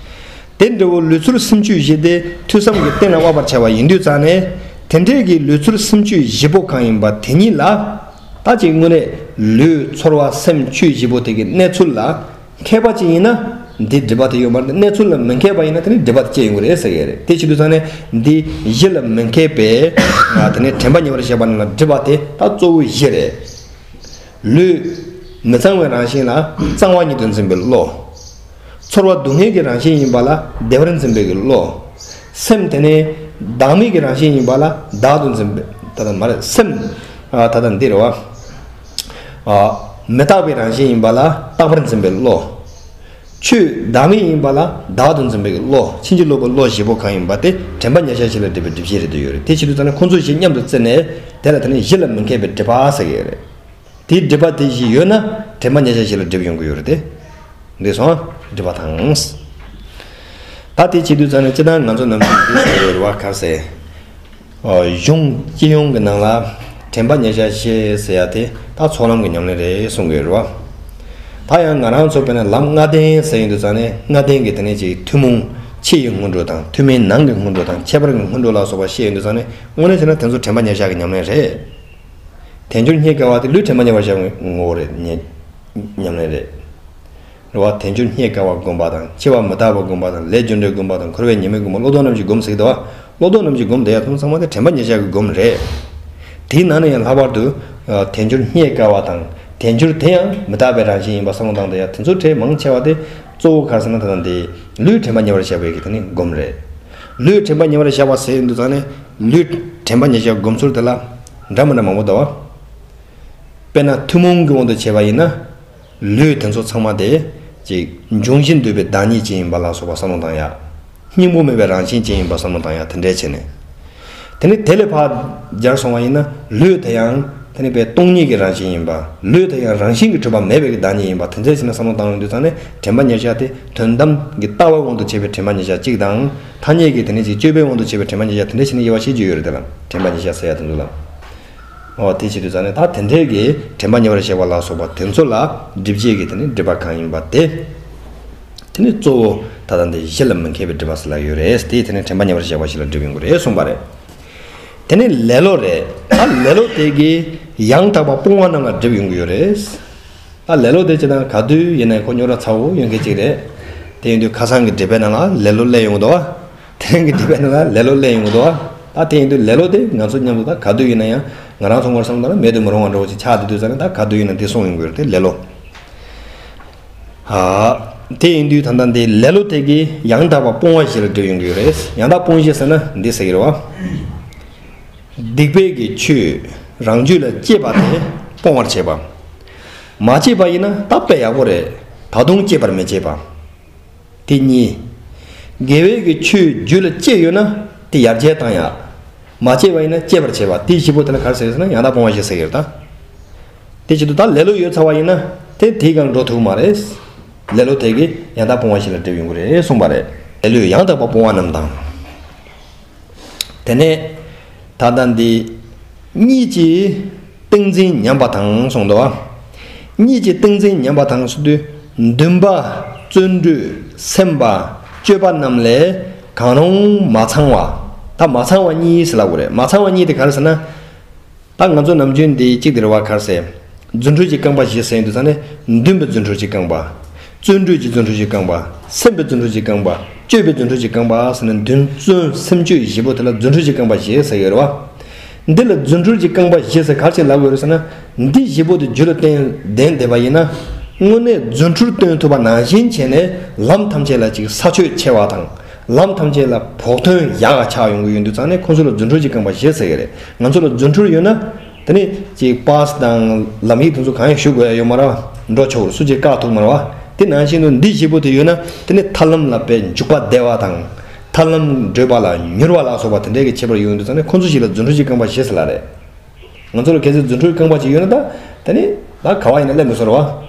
དེ་འདྲ་བོ་ལུས་ཚོར་སེམས་ཆོས་བཞི་དེ་ཐོས་བསམ་གྱིས་གཏན་ལ་དབབ་པར་བྱ་བ་ཡིན་དུས་ཙང་ནས། དེ་འདྲའི་གི་ལུས་ཚོར་སེམས་ཆོས་བཞི་པོ་གང་ཡིན་པ་དེ་ཉིད་ལ། ད་ཅིག་དངོས་གནས་ལུས་ཚོར་བ་སེམས་ཆོས་བཞི་པོ་དེ་གི་གནས་ཚུལ་ལ་མཁས་པ་ཅིག་ཡིན་ན། འདི་སྒྲིབ་པ་དེ་ཡོད་མ་རེད། གནས་ཚུལ་ལ་མི་མཁས་པ་ཡིན་ན་དེ་ནི་སྒྲིབ་པ་དེ་སྐྱེ་ཡོང་གི་རེད་ཟེར་གི་རེད། དེ་བྱེད་དུས་ཙང་ནས་འདི་གཞི་ལ་མི་མཁས་པས་དེ་ནི་དྲན་པ་ཉེ་བར་བཤད་པ་རྣམས་ལ་སྒྲིབ་པ་དེ་ད་གཙོ་བོ་གཞི་རེད། ལུས་མི་གཙང་བའི་རང་བཞིན་ལ་གཙང་བ་ཉིད་དུ་འཛིན་པའི་བློ། ཚོར་བ་སྡུག་བསྔལ་གྱི་རང་བཞིན་ཡིན་པ་ལ་བདེ་བར་འཛིན་པའི་བློ། སེམས་དེ་ནི་བདག་མེད་ཀྱི་རང་བཞིན་ཡིན་པ་ལ་བདག་ཏུ་འཛིན་པའི་ད་ལྟ་མ་རེད་སེམས། ད་ལྟ་འདི་རེད་བ། མི་རྟག་པའི་རང་བཞིན་ཡིན་པ་ལ་རྟག་པར་འཛིན་པའི་བློ། ཆོས་བདག་མེད་ཡིན་པ་ལ་བདག་ཏུ་འཛིན་པའི་བློ། ཕྱིན་ཅི་ལོག་པའི་བློ་བཞི་པོ་གང་ཡིན་པ་དེ་དྲན་པ་ཉེར་བཞག་བཞི་ལ་སྒྲིབ་པའི་སྒྲིབ་བྱེད་རེད་དུ་ཡོད་རེད། དེ་བྱེད་དུས་ཙང་ནས་ཁོང་ཚོ་བཞི་མཉམ་དུ་བརྩིས་ནས་དེ་ལ་དེ་ནི་གཞི་ལ་མི་མཁས་པའི་སྒྲིབ་པ་ཟེར་གི་ཡོད་རེད། དེའི་སྒྲིབ་པ་དེ་བཞི་ཡོད་ན་དྲན་པ་ཉེར་བཞག་བཞི་ལ་སྒྲིབ་ཡོང་གི་ཡོད་རེད་དེ། འདི་སོང་སྒྲིབ་པ་དང་། ད་དེ་བྱེད་དུས་ཙང་ནས་སྤྱིར་བཏང་ང་ཚོ་ནམ་རྒྱུན་འདི་ཟེར་ཡོད་རེད་བ་ག་ཟེ། གཞུང་སྤྱི་ཡོངས་ཀྱི་ནང་ལ་དྲན་པ་ཉེར་བཞག་བཞི་ཟེར་ཡ་དེ་ད་ཚོགས་ལམ་གྱི་ཉམས་ལེན་རེད་གསུང་གི་ཡོད་རེད་བ། ད་ཡང་ང་རང་ཚོ་དཔེར་ན་ལམ་ལྔ་ལྡན་ཟེར་ཡོང་དུས་ཙང་ནས་ལྔ་ལྡན་གྱི་དེ་ནས་ཅིག་ཐུན་མོང་ཕྱི་ཡི་སྔོན་འགྲོ་དང་ཐུན་མིན་ནང་གི་སྔོན་འགྲོ་དང་ཁྱད་པར་གྱི་སྔོན་འགྲོ་ལ་སོགས་པ་བཤད་ཡོང་དུས་ཙང་ནས་དངོས་གནས་བྱས་ན་དེ་ཚོ་དྲན་པ་ཉེར་བཞག་གི་ཉམས་ལེན་རེད། དལ་འབྱོར་རྙེད་དཀའ་བ་དེ་ལུས་དྲན་པ་ཉེ་བར་བཞག་པའི་ངོ་བོ་རེད། ཉེ་ཉམས་ལེན་རེད། རེད་བ། དལ་འབྱོར་རྙེད་དཀའ་བ་བསྒོམ་པ་དང་འཆི་བ་མི་རྟག་པ་བསྒོམ་པ་དང་ལས་རྒྱུ་འབྲས་བསྒོམ་པ་དང་འཁོར་བའི་ཉེས་དམིགས་བསྒོམ་པ་བློ་ལྡོག་རྣམ་བཞི་བསྒོམ་ཟེར་གི་འདུག་བ། བློ་ལྡོག་རྣམ་བཞི་བསྒོམ་དེ་ཡ་དེ་ཚང་མ་དེ་དྲན་པ་ཉེར་བཞག་གི་སྒོམ་རེད། དེའི་ནང་ནས་ཡང་ལྷག་པར་དུ་དལ་འབྱོར་རྙེད་དཀའ་བ་དང་དལ་འབྱོར་དེ་ཡང་མི་རྟག་པའི་རང་བཞིན་ཡིན་པ་བསམ་བློ་བཏང་དེ་ཡ་དེ་ཚོ་གྲས་མང་ཆེ་བ་དེ་གཙོ་བོ་ག་རེ་ཟེར་ན་ད་ལྟ་འདི་ལུས་དྲན་པ་ཉེ་བར་བཞག་པའི་གི་དེ་ནི་སྒོམ་རེད། ལུས་དྲན་པ་ཉེ་བར་བཞག་པ་ཟེར་ཡོང་དུས་ཙང་ནས་ལུས་དྲན་པ་ཉེར་བཞག་སྒོམ་ཚུལ་དེ་ལ་འདྲ་མི་འདྲ་མང་པོ་འདུག་བ། དཔེར་ན་ཐུན་མོང་གི་དབང་དུ་བྱས་པ་ཡིན་ན། ལུས་དེ་ཚོ་ཚང་མ་དེ་ཅིག་འབྱུང་བཞི་འདུས་པའི་བདག་ཉིད་ཅན་ཡིན་པ་ལ་སོགས་པ་བསམ་བློ་བཏང་ཡ། སྙིང་པོ་མེད་པའི་རང་བཞིན་ཅན་ཡིན་པ་བསམ་བློ་བཏང་ཡ་དེ་འདྲས་བྱས་ནས། དེ་ནི་དེ་ལས་ཕར་སྦྱར་སོང་བ་ཡིན་ན་ལུས་དེ་ཡང་དེ་ནི་པའི་སྟོང་ཉིད་ཀྱི་རང་བཞིན་ཡིན་པ། ལུས་དེ་ཡང་རང་བཞིན་གྱིས་གྲུབ་པ་མེད་པའི་གི་བདག་ཉིད་ཡིན་པ། དེ་ཚོའི་ཕྱིར་ན་བསམ་བློ་བཏང་ཡོང་དུས་ཙང་ནས་དྲན་པ་ཉེར་བཞག་དེ་དོན་དམ་གྱི་ལྟ་བའི་དབང་དུ་བྱས་པའི་དྲན་པ་ཉེར་བཞག་གཅིག་དང་། ཐ་སྙད་ཀྱི་དེ་ནི་ཅིག་དཔྱོད་པའི་དབང་དུ་བྱས་པའི་དྲན་པ་ཉེར་བཞག་དེ་འདྲ་ཞིག་ནི་དབྱེ་བ་ཕྱེ་རྒྱུ་ཡོད་རེད། དེ་ལ་དྲན་པ་ཉེར་བཞག་ཟེར་ཡ་དེ་ཚོ་ལ། འོ་དེ་བྱེད་དུས་ཙང་ནས་ད་དེ་འདྲའི་གི་དྲན་པ་ཉེ་བར་བཞག་པ་ལ་སོགས་པ་དེ་ཚོ་ལ་སྒྲིབ་བྱེད་ཀྱི་དེ་ནི་སྒྲིབ་པ་གང་ཡིན་པ་དེ། དེ་ནི་གཙོ་བོ་ད་ལྟ་འདི་གཞི་ལ་མི་མཁས་པའི་སྒྲིབ་པ་ཟེར་ལ་ཡོད་རེད། དེ་དེ་ནི་དྲན་པ་ཉེ་བར་བཞག་པ་ཞིག་ལ་སྒྲིབ་ཡོང་གི་རེད་གསུངས་པ་རེད། དེ་ནི་ལེ་ལོ་རེད། ད་ལེ་ལོ་དེ་གིས་ཡང་དག་པ་སྤོང་བ་རྣམས་ལ་སྒྲིབ་ཡོང་གི་ཡོད་རེད། ད་ལེ་ལོ་དེ་ཅི་ན་ག་དུས་ཡིན་ན་ཁོ་རྙོག་དྲ་ཚ་བོ་ཡོང་མཁན་ཅིག་རེད། དེ་ཡིན་དུས་ཁ་སང་གི་སྒྲིབ་པའི་ནང་ལ་ལེ་ལོ་སླེབས་ཡོང་གི་འདུག་བ། དེ་རིང་གི་སྒྲིབ་པའི་ནང་ལ་ལེ་ལོ་སླེབས་ཡོང་གི་འདུག་བ། ད་དེ་ཡིན་དུས་ལེ་ལོ་དེ་ང་ཚོ་མཉམ་དུ་ད་ག་དུས་ཡིན་ན་ཡང་ང་རང་ཚོ་ངོར་བསམ་ད་ན་མེད་དུ་མི་རུང་བ་འདྲ་བོ་ཅིག་ཆགས་བསྡད་དུས་ཙང་ནས། ད་ག་དུས་ཡིན་ན་དེ་སོང་ཡོང་གི་ཡོད་རེད། དེ་ལེ་ལོ། ཨ། དེ་ཡིན་དུས་ད་ལྟ་འདི་ལེ་ལོ་དེ་གིས་ཡང་དག་པ་སྤོང་བ་བཞི་ལ་སྒྲིབ་ཡོང་གི་ཡོད་རེད། ཡང་དག་སྤོང་བཞི་ཟེར་ན་འདི་ཟེར་གྱི་རེད་བ། སྡིག་པའི་གི་ཆོས་རང་རྒྱུད་ལ་སྐྱེས་པ་དེ་སྤོང་བར་བྱེད་པ། མ་སྐྱེས་པ་ཡིན་ན་ད་དཔེ་ཡག་པོ་རེད། ད་དུང་སྐྱེས་པར་མི་བྱེད་པ། དེ་གཉིས། དགེ་བའི་གི་ཆོས་རྒྱུད་ལ་སྐྱེས་ཡོད་ན་དེ་ཡར་རྒྱས་བཏང་ཡག་མ་སྐྱེས་པ་ཡིན་ན་སྐྱེད་པར་བྱེད་པ། དེ་བཞི་པོ་དེ་ལ་ག་རེ་ཟེར་ཟེར་ན་ཡང་དག་སྤོང་བ་བཞི་ཟེར་གྱི་རེད་ད། དེ་བྱེད་དུས་ད་ལེ་ལོ་ཡོད་ཚར་བ་ཡིན་ན་དེ་དེའི་སྒང་འགྲོ་ཐུབ་མ་རེད། ལེ་ལོ་དེ་གིས་ཡང་དག་སྤོང་བ་བཞི་ལ་སྒྲིབ་ཡོང་གི་རེད་གསུངས་པ་རེད། ལེ་ལོས་ཡང་དག་པ་སྤོང་བ་རྣམས་དང་། དེ་ནས་ད་ལྟ་འདི་གཉིད་ཀྱི་ཏིང་འཛིན་ཉམས་པ་དང་གསུངས་འདུག་བ། གཉིད་ཀྱི་ཏིང་འཛིན་ཉམས་པ་དང་ཟེར་དུས་འདུན་པ་བརྩོན་འགྲུས་སེམས་པ་སྤྱོད་པ་རྣམས་ལས་གང་རུང་མ་ཚང་བ། ད་མ་ཚང་བ་གཉིས་ཟེར་ལབ་དགོས་རེད། མ་ཚང་བ་གཉིས་དེ་ག་རེ་ཟེར་ན། ད་ང་ཚོ་ནམ་རྒྱུན་འདི་གཅིག་དེ་རེད་བ། ག་རེ་ཟེར། རྫུ་འཕྲུལ་གྱི་རྐང་པ་བཞི་ཟེར་དུས་ཙང་ནས་འདུན་པའི་རྫུ་འཕྲུལ་གྱི་རྐང་པ། བརྩོན་འགྲུས་ཀྱི་རྫུ་འཕྲུལ་གྱི་རྐང་པ། སེམས་པའི་རྫུ་འཕྲུལ་གྱི་རྐང་པ། སྤྱོད་པའི་རྫུ་འཕྲུལ་གྱི་རྐང་པ་ཟེར་ནས་འདུན་བརྩོན་སེམས་སྤྱོད་བཞི་པོ་དེ་ལ་རྫུ་འཕྲུལ་གྱི་རྐང་པ་བཞི་ཟེར་གྱི་རེད་བ། འདི་ལ་རྫུ་འཕྲུལ་གྱི་རྐང་པ་བཞི་ཟེར་ག་རེ་བྱས་ལབ་དགོས་རེད་ཟེར་ན། འདི་བཞི་པོ་དེ་རྒྱུད་ལ་བསྟེན་ལྡན་བསྡད་པ་ཡིན་ན། དངོས་གནས་རྫུ་འཕྲུལ་སྟོན་ཐུབ་པ་ནང་བཞིན་བྱས་ནས་ལམ་ཐམས་ཅད་ལ་ཅིག་ས་ཆོད་ཆེ་བ་དང་། ལམ་ཐམས་ཅད་ལ་བོགས་ཐོན་ཡག་ག་ཆགས་ཡོང་གི་ཡོད་དུས་ཙང་ནས་ཁོང་ཚོ་ལ་རྫུ་འཕྲུལ་གྱི་རྐང་པ་བཞི་ཟེར་གྱི་རེད། ང་ཚོ་ལ་རྫུ་འཕྲུལ་ཡོད་ན། དེ་ནི་ཅིག་པཱ་སི་དང་ལམ་ཡིག་དེ་ཚོ་གང་ཡང་ཞུ་དགོས་ཡ་ཡོད་མ་རེད་བ། འགྲོ་ཆོག་རུ་སུ་གཅིག་བཀག་ཐུབ་མ་རེད་བ། དེ་ནང་བཞིན་དུ་འདི་བཞི་པོ་དེ་ཡོད་ན་དེ་ནི་ཐར་ལམ་ལ་དཔེ་འཇུག་པ་བདེ་བ་དང་། ཐར་ལམ་བགྲོད་པ་ལ་མྱུར་བ་ལ་སོགས་པ་དེ་འདྲའི་གི་ཁྱད་པར་ཡོད་ཡོང་དུས་ཙང་ནས་ཁོང་ཚོ་ཞིག་ལ་རྫུ་འཕྲུལ་གྱི་རྐང་པ་བཞི་ཟེར་ལ་རེད། ང་ཚོ་ལ་གལ་སྲིད་རྫུ་འཕྲུལ་རྐང་པ་ཅིག་ཡོད་ན་ད་དེ་ནི་ད་ག་བ་ཡིན་ན་སླེབས་མི་སོང་རེད་བ།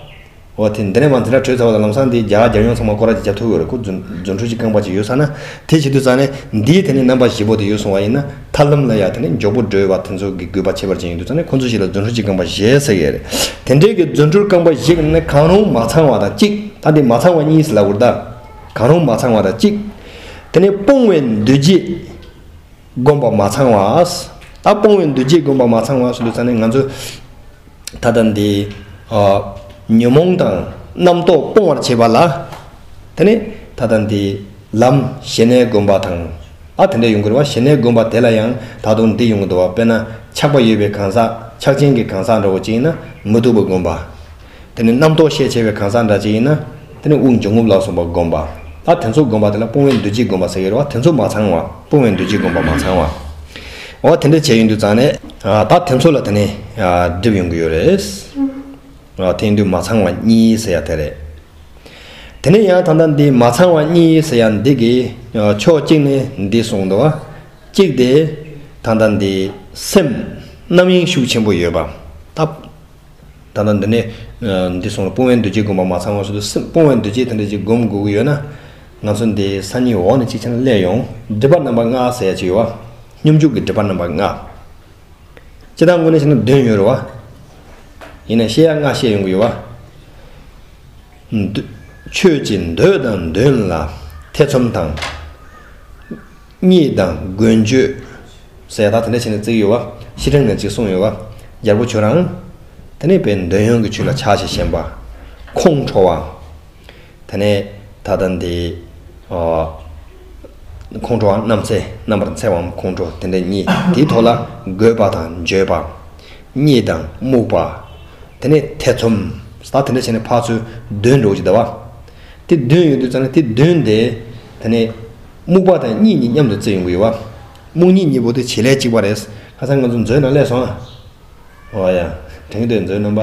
འོ་དེ་འདི་ནས་མ་འཛིན་གྲྭ་གྲོལ་ཚར་བ་དང་ལམ་སང་དེ་རྒྱ་གར་རྒྱལ་ཡོངས་ཚང་མ་སྐོར་ར་ཅིག་རྒྱབ་ཐུབ་ཡོད་རེད། ཁོ་རྫུ་རྫུ་འཕྲུལ་གྱི་རྐང་པ་ཅིག་ཡོད་ས་ན། དེ་བྱེད་དུས་ཙང་ནས་འདིའི་དེ་ནས་རྣམ་པ་བཞི་པོ་དེ་ཡོད་སོང་བ་ཡིན་ན་ཐར་ལམ་ལ་ཡ་དེ་ནས་མགྱོགས་པོ་བགྲོད་པ་དེ་ཚོ་གི་དགོས་པ་ཁྱད་པར་ཅན་ཡིན་དུས་ཙང་ནས་ཁོ་ཚོ་ཞིག་ལ་རྫུ་འཕྲུལ་གྱི་རྐང་པ་བཞི་ཟེར་གྱི་རེད། དེ་འདྲའི་གི་རྫུ་འཕྲུལ་རྐང་པ་བཞི་གི་ནང་ནས་གང་རུང་མ་ཚང་བ་དང་གཅིག་ད་འདི་མ་ཚང་བ་གཉིས་ཟེར་ལབ་དགོས་རེད་ད། གང་རུང་མ་ཚང་བ་དང་གཅིག་དེ་ནས་སྤོང་བའི་འདུ་བྱེད་སྒོམ་པ་མ་ཚང་བ། ད་སྤོང་བའི་འདུ་བྱེད་སྒོམ་པ་མ་ཚང་བ་ཟེར་དུས་ཙང་ནས་ང་ཚོ་ད་ལྟ་འདི་ཨ་ཉོན་མོངས་དང་རྣམ་རྟོག་སྤོང་བར་བྱེད་པ་ལ། དེ་ནས་ད་ལྟ་འདི་ལམ་ཞི་གནས་སྒོམ་པ་དང་། ཨ་དེ་འདྲ་ཡོང་གི་རེད་བ། ཞི་གནས་སྒོམ་པ་དེ་ལ་ཡང་ད་དུང་འདི་ཡོང་གི་འདུག་བ། དཔེར་ན་ཆགས་པ་ཡོད་པའི་གང་ཟག་ཆགས་ཆེན་གྱི་གང་ཟག་འདྲ་བོ་ཅིག་ཡིན་ན་མི་སྡུག་པ་སྒོམ་པ། དེ་ནས་རྣམ་རྟོག་ཤས་ཆེ་བའི་གང་ཟག་འདྲ་ཅིག་ཡིན་ན། དེ་ནས་དབུགས་འབྱུང་རྔུབ་ལ་སོགས་པ་བསྒོམ་པ། ད་དེ་ཚོ་བསྒོམ་པ་དེ་ལ་སྤོང་བའི་འདུ་བྱེད་བསྒོམ་པ་ཟེར་གྱི་རེད་བ། དེ་ཚོ་མ་ཚང་བ། སྤོང་བའི་འདུ་བྱེད་བསྒོམ་པ་མ་ཚང་བ། འོ་དེ་འདྲ་བྱས་ཡོང་དུས་ཙང་ནས་ཨ་ད་དེ་ཚོ་ལ་དེ་ནས་ཨ་སྒྲིབ་ཡོང་གི་ཡོད་རེད། ཨ་དེ་ཡིན་དུས་མ་ཚང་བ་གཉིས་ཟེར་ཡ་དེ་རེད། དེ་ནས་ཡང་ད་ལྟ་འདི་མ་ཚང་བ་གཉིས་ཟེར་ཡ་འདི་གི་ཨ་ཕྱོགས་གཅིག་ནས་འདི་གསུངས་འདུག་བ། གཅིག་དེ་ད་ལྟ་འདི་སེམས་རྣམ་གཡེང་ཤུགས་ཆེན་པོ་ཡོད་པ། ད། ད་ལྟ་འདི་ནས་འདི་སོང་ལ་སྤོང་བའི་འདུ་བྱེད་སྒོམ་པ་མ་ཚང་བ་ཟེར་དུས་སེམས་སྤོང་བའི་འདུ་བྱེད་དེ་འདྲ་ཅིག་སྒོམ་དགོས་ཀྱི་ཡོད་ན། ང་ཚོ་འདི་སང་ཉིན་འོག་ནས་ཅིག་བྱས་ན་སླེབས་ཡོང་། སྒྲིབ་པ་རྣམ་པ་ལྔ་ཟེར་ཡ་ཅིག་ཡོད་བ། སྙོམས་འཇུག་གི་སྒྲིབ་པ་རྣམ་པ་ལྔ། སྤྱིར་བཏང་དངོས་གནས་བྱས་ན་བདུན་ཡོད་རེད་བ། ཡིན་ན་བཤད་ཡ་ལྔ་བཤད་ཡོང་གི་ཡོད་བ། འདོད། ཆོས་ཀྱི་འདོད་དང་འདུན་ལ་ཐེ་ཚོམ་དང་། གཉིད་དང་མགོན་སྤྱོད་ཟེར་ད་དེ་འདྲ་བྱས་ནས་བརྩི་གི་ཡོད་བ། ཕྱི་དྲང་ནས་ཅིག་གསུངས་ཡོད་བ། རྒྱལ་པོ་ཁྱོད་རང་། དེ་ནས་དཔེ་འདོད་ཡོན་གྱི་ཆོས་ལ་ཆགས་ཞེན་ཞེན་པ། ཁོང་ཁྲོ་བ། དེ་ནས་ད་ལྟ་འདི་ཨ་ཁོང་ཁྲོ་བ་རྣམ་འཚེ་རྣམ་པར་འཚེ་བའམ་ཁོང་ཁྲོ་དེ་འདྲ་གཉིས། དེའི་ཐོག་ལ་རྒོད་པ་དང་འགྱོད་པ། གཉིད་དང་རྨུགས་པ། དེ་ནས་ཐེ་ཚོམ། ད་དེ་འདྲ་བྱས་ནས་ཕར་ཚུར་བདུན་འགྲོ་གི་འདུག་བ། དེ་བདུན་ཡོད་དུས་ཙང་ནས་དེ་བདུན་དེ། དེ་ནས་རྨུགས་པ་དང་གཉིད་གཉིས་མཉམ་དུ་བརྩི་ཡོང་གི་ཡོད་བ། རྨུགས་གཉིད་གཉིས་པོ་དེ་བྱེད་ལས་གཅིག་པ་རེད། ཁ་སང་ང་ཚོ་མཛོད་ནང་སླེབས་སོང་ཨ། འོ་ཡ། དྲན་གྱི་འདུག་མཛོད་རྣམ་པ།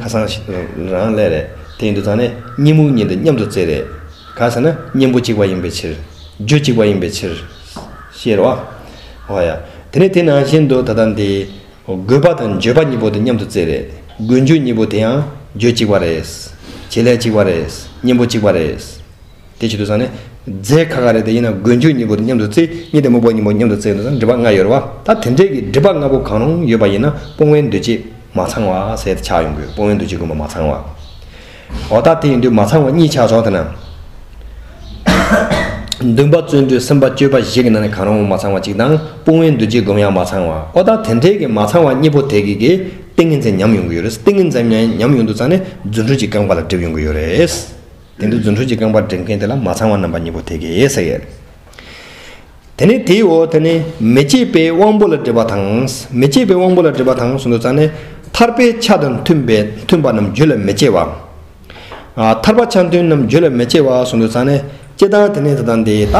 ཁ་སང་ཞིག་རང་སླེབས་རེད། དེ་ཡིན་དུས་ཙང་ནས་གཉིད་རྨུགས་གཉིད་དེ་མཉམ་དུ་བརྩི་རེད། ག་ཟེར་ན་གཉེན་པོ་གཅིག་པ་ཡིན་པའི་ཕྱིར། རྒྱུ་གཅིག་པ་ཡིན་པའི་ཕྱིར། ཤེས་རེད་བ། འོ་ཡ། དེ་ནས་དེ་ནང་བཞིན་དུ་ད་ལྟ་འདི་དགོས་པ་དང་བརྗོད་པ་གཉིས་པོ་དེ་མཉམ་དུ་བརྩི་རེད། དགོས་རྒྱུ་གཉིས་པོ་དེ་ཡང་བརྗོད་གཅིག་པ་རེད། བྱེད་ལས་གཅིག་པ་རེད། གཉེན་པོ་གཅིག་པ་རེད། དེ་བྱེད་དུས་ཙང་ནས་རྫས་ཁ་ཁ་རེད། དེ་ཡིན་ན་དགོས་རྒྱུ་གཉིས་པོ་དེ་མཉམ་དུ་བརྩི། གཉིས་དེ་མི་དགོས་གཉིས་པོ་མཉམ་དུ་བརྩི་དུས་ཙང་སྒྲིབ་པ་ལྔ་ཡོད་རེད་བ། ད་དེ་འདྲས་ཀྱི་སྒྲིབ་པ་ལྔ་པོ་གང་རུང་ཡོད་པ་ཡིན་ན་སྤོང་བའི་འདུ་བྱེད་མ་ཚང་བ་ཟེར་ཏེ་ཆགས་ཡོང་གི་ཡོད། སྤོང་བའི་འདུ་བྱེད་ཀུན་པོ་མ་ཚང་བ། འོ་ད་དེ་ཡིན་དུས་མ་ཚང་བ་གཉིས་ཆགས་སོང་། དེ་ན། འདུན་པ་བརྩོན་འགྲུས་སེམས་པ་སྤྱོད་པ་བཞི་གི་ནང་ནས་གང་རུང་མ་ཚང་བ་གཅིག་དང་སྤོང་བའི་འདུ་བྱེད་སྒོམ་ཡང་མ་ཚང་བ། འོ་ད་དེ་འདྲའི་གི་མ་ཚང་བ་གཉིས་པོ་དེ་གི་གི་ཏིང་ངེ་འཛིན་ཉམས་ཡོང་གི་ཡོད་རེད། ཏིང་ངེ་འཛིན་ཉམས་ཡོང་དུས་ཙང་ནས་རྫུ་འཕྲུལ་གྱི་རྐང་པ་ལ་སྒྲིབ་ཡོང་གི་ཡོད་རེད། དེ་འདུ་རྫུ་འཕྲུལ་གྱི་རྐང་པ་སྒྲིབ་མཁན་དེ་ལ་མ་ཚང་བ་རྣམ་པ་གཉིས་པོ་དེ་གི་ཟེར་གི་རེད། དེ་ནས་དེའི་འོག་དེ་ནས་མི་བསྐྱེད་པའི་དབང་པོ་ལ་སྒྲིབ་པ་དང་། མི་བསྐྱེད་པའི་དབང་པོ་ལ་སྒྲིབ་པ་དང་གསུངས་དུས་ཙང་ནས་ཐར་པའི་ཆ་དང་མཐུན་པའི་མཐུན་པ་རྣམས་རྒྱུད་ལ་མི་སྐྱེ་བ། ཨ། ཐར་པ་ཆ་མཐུན་རྣམས་རྒྱུད་ལ་མི་སྐྱེ་བ་གསུངས་དུས་ཙང་ནས་སྤྱིར་བཏང་དེ་ནས་ད་ལྟ་འདི་ད།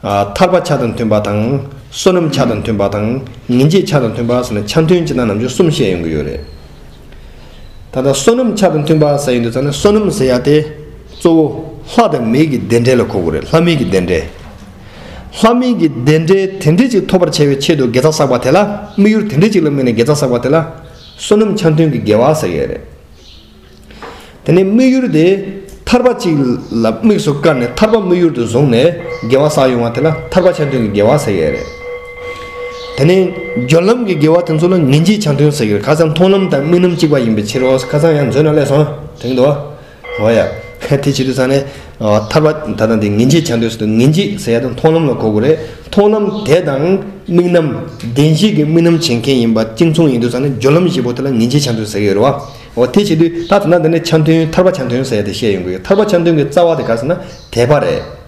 ཨ། ཐར་པ་ཆ་དང་མཐུན་པ་དང་། བསོད་ནམས་ཆ་དང་མཐུན་པ་དང་། ངེས་འབྱེད་ཆ་དང་མཐུན་པ་ཟེར་ནས་ཆ་མཐུན་སྤྱིར་བཏང་རྣམ་འགྱུར་གསུམ་བཤད་ཡོང་གི་ཡོད་རེད། ད་ལྟ་བསོད་ནམས་ཆ་དང་མཐུན་པ་ཟེར་ཡོང་དུས་ཙང་ནས་བསོད་ནམས་ཟེར་ཡ་དེ་གཙོ་བོ་ལྷ་དང་མི་གི་བདེ་འབྲས་ལ་གོ་དགོས་རེད། ལྷ་མི་གི་བདེ་འབྲས། ལྷ་མི་གི་བདེ་འབྲས་དེ་འདྲས་ཅིག་ཐོབ་པར་བྱ་བའི་ཆེད་དུ་དགེ་རྩ་བསགས་པ་དེ་ལ། དམིགས་ཡུལ་དེ་འདྲས་ཅིག་ལ་དམིགས་ནས་དགེ་རྩ་བསགས་པ་དེ་ལ་བསོད་ནམས་ཆ་མཐུན་གྱི་དགེ་བ་ཟེར་ཡས་རེད། དེ་ནས་དམིགས་ཡུལ་དེ་ཐར་པ་གཅིག་ལ་དམིགས་སུ་བཀར་ནས་ཐར་པ་དམིགས་ཡུལ་དུ་བཟུང་ནས་དགེ་བ་བསགས་ཡོང་བ་དེ་ལ་ཐར་པ་ཆ་མཐུན་གྱི་དགེ་བ་ཟེར་ཡས་རེད། དེ་ནས་སྦྱོར་ལམ་གྱི་དགེ་བ་དེ་ཚོ་ལ་ངེས་འབྱེད་ཆ་མཐུན་ཟེར་གྱི་རེད། ཁ་སང་མཐོང་ལམ་དང་དམིགས་རྣམ་གཅིག་པ་ཡིན་པའི་ཕྱིར་རོ། ཁ་སང་ཡང་མཛོད་ནང་སླེབས་སོང་། དྲན་གྱི་འདུག་བ། འོ་ཡ། དེ་བྱེད་དུས་ཙང་ནས། ཨ། ཐར་པ་ད་ལྟ་འདི་ངེས་འབྱེད་ཆ་མཐུན་ཟེར་དུས་ངེས་འབྱེད་ཟེར་ཡ་དང་མཐོང་ལམ་ལ་གོ་དགོས་རེད། མཐོང་ལམ་དེ་དང་དམིགས་རྣམ། བདེན་བཞི་གི་དམིགས་རྣམ་བྱེད་མཁན་ཡིན་པ་གཅིག་མཚུངས་ཡིན་དུས་ཙང་ནས་སྦྱོར་ལམ་བཞི་པོ་དེ་ལ་ངེས་འབྱེད་ཆ་མཐུན་ཟེར་གྱི་ཡོད་རེད་བ། འོ་དེ་བྱེད་དུས་ད་ད་ལྟ་འདི་ནས་ཆ་མཐུན་ཐར་པ་ཆ་མཐུན་ཟེར་ཡ་དེ་བཤད་ཡོང་གི་ཡོད། ཐར་པ་ཆ་མཐུན་གྱི་རྩ་བ་དེ་ག་རེ་ཟེར་ན་དད་པ་རེད།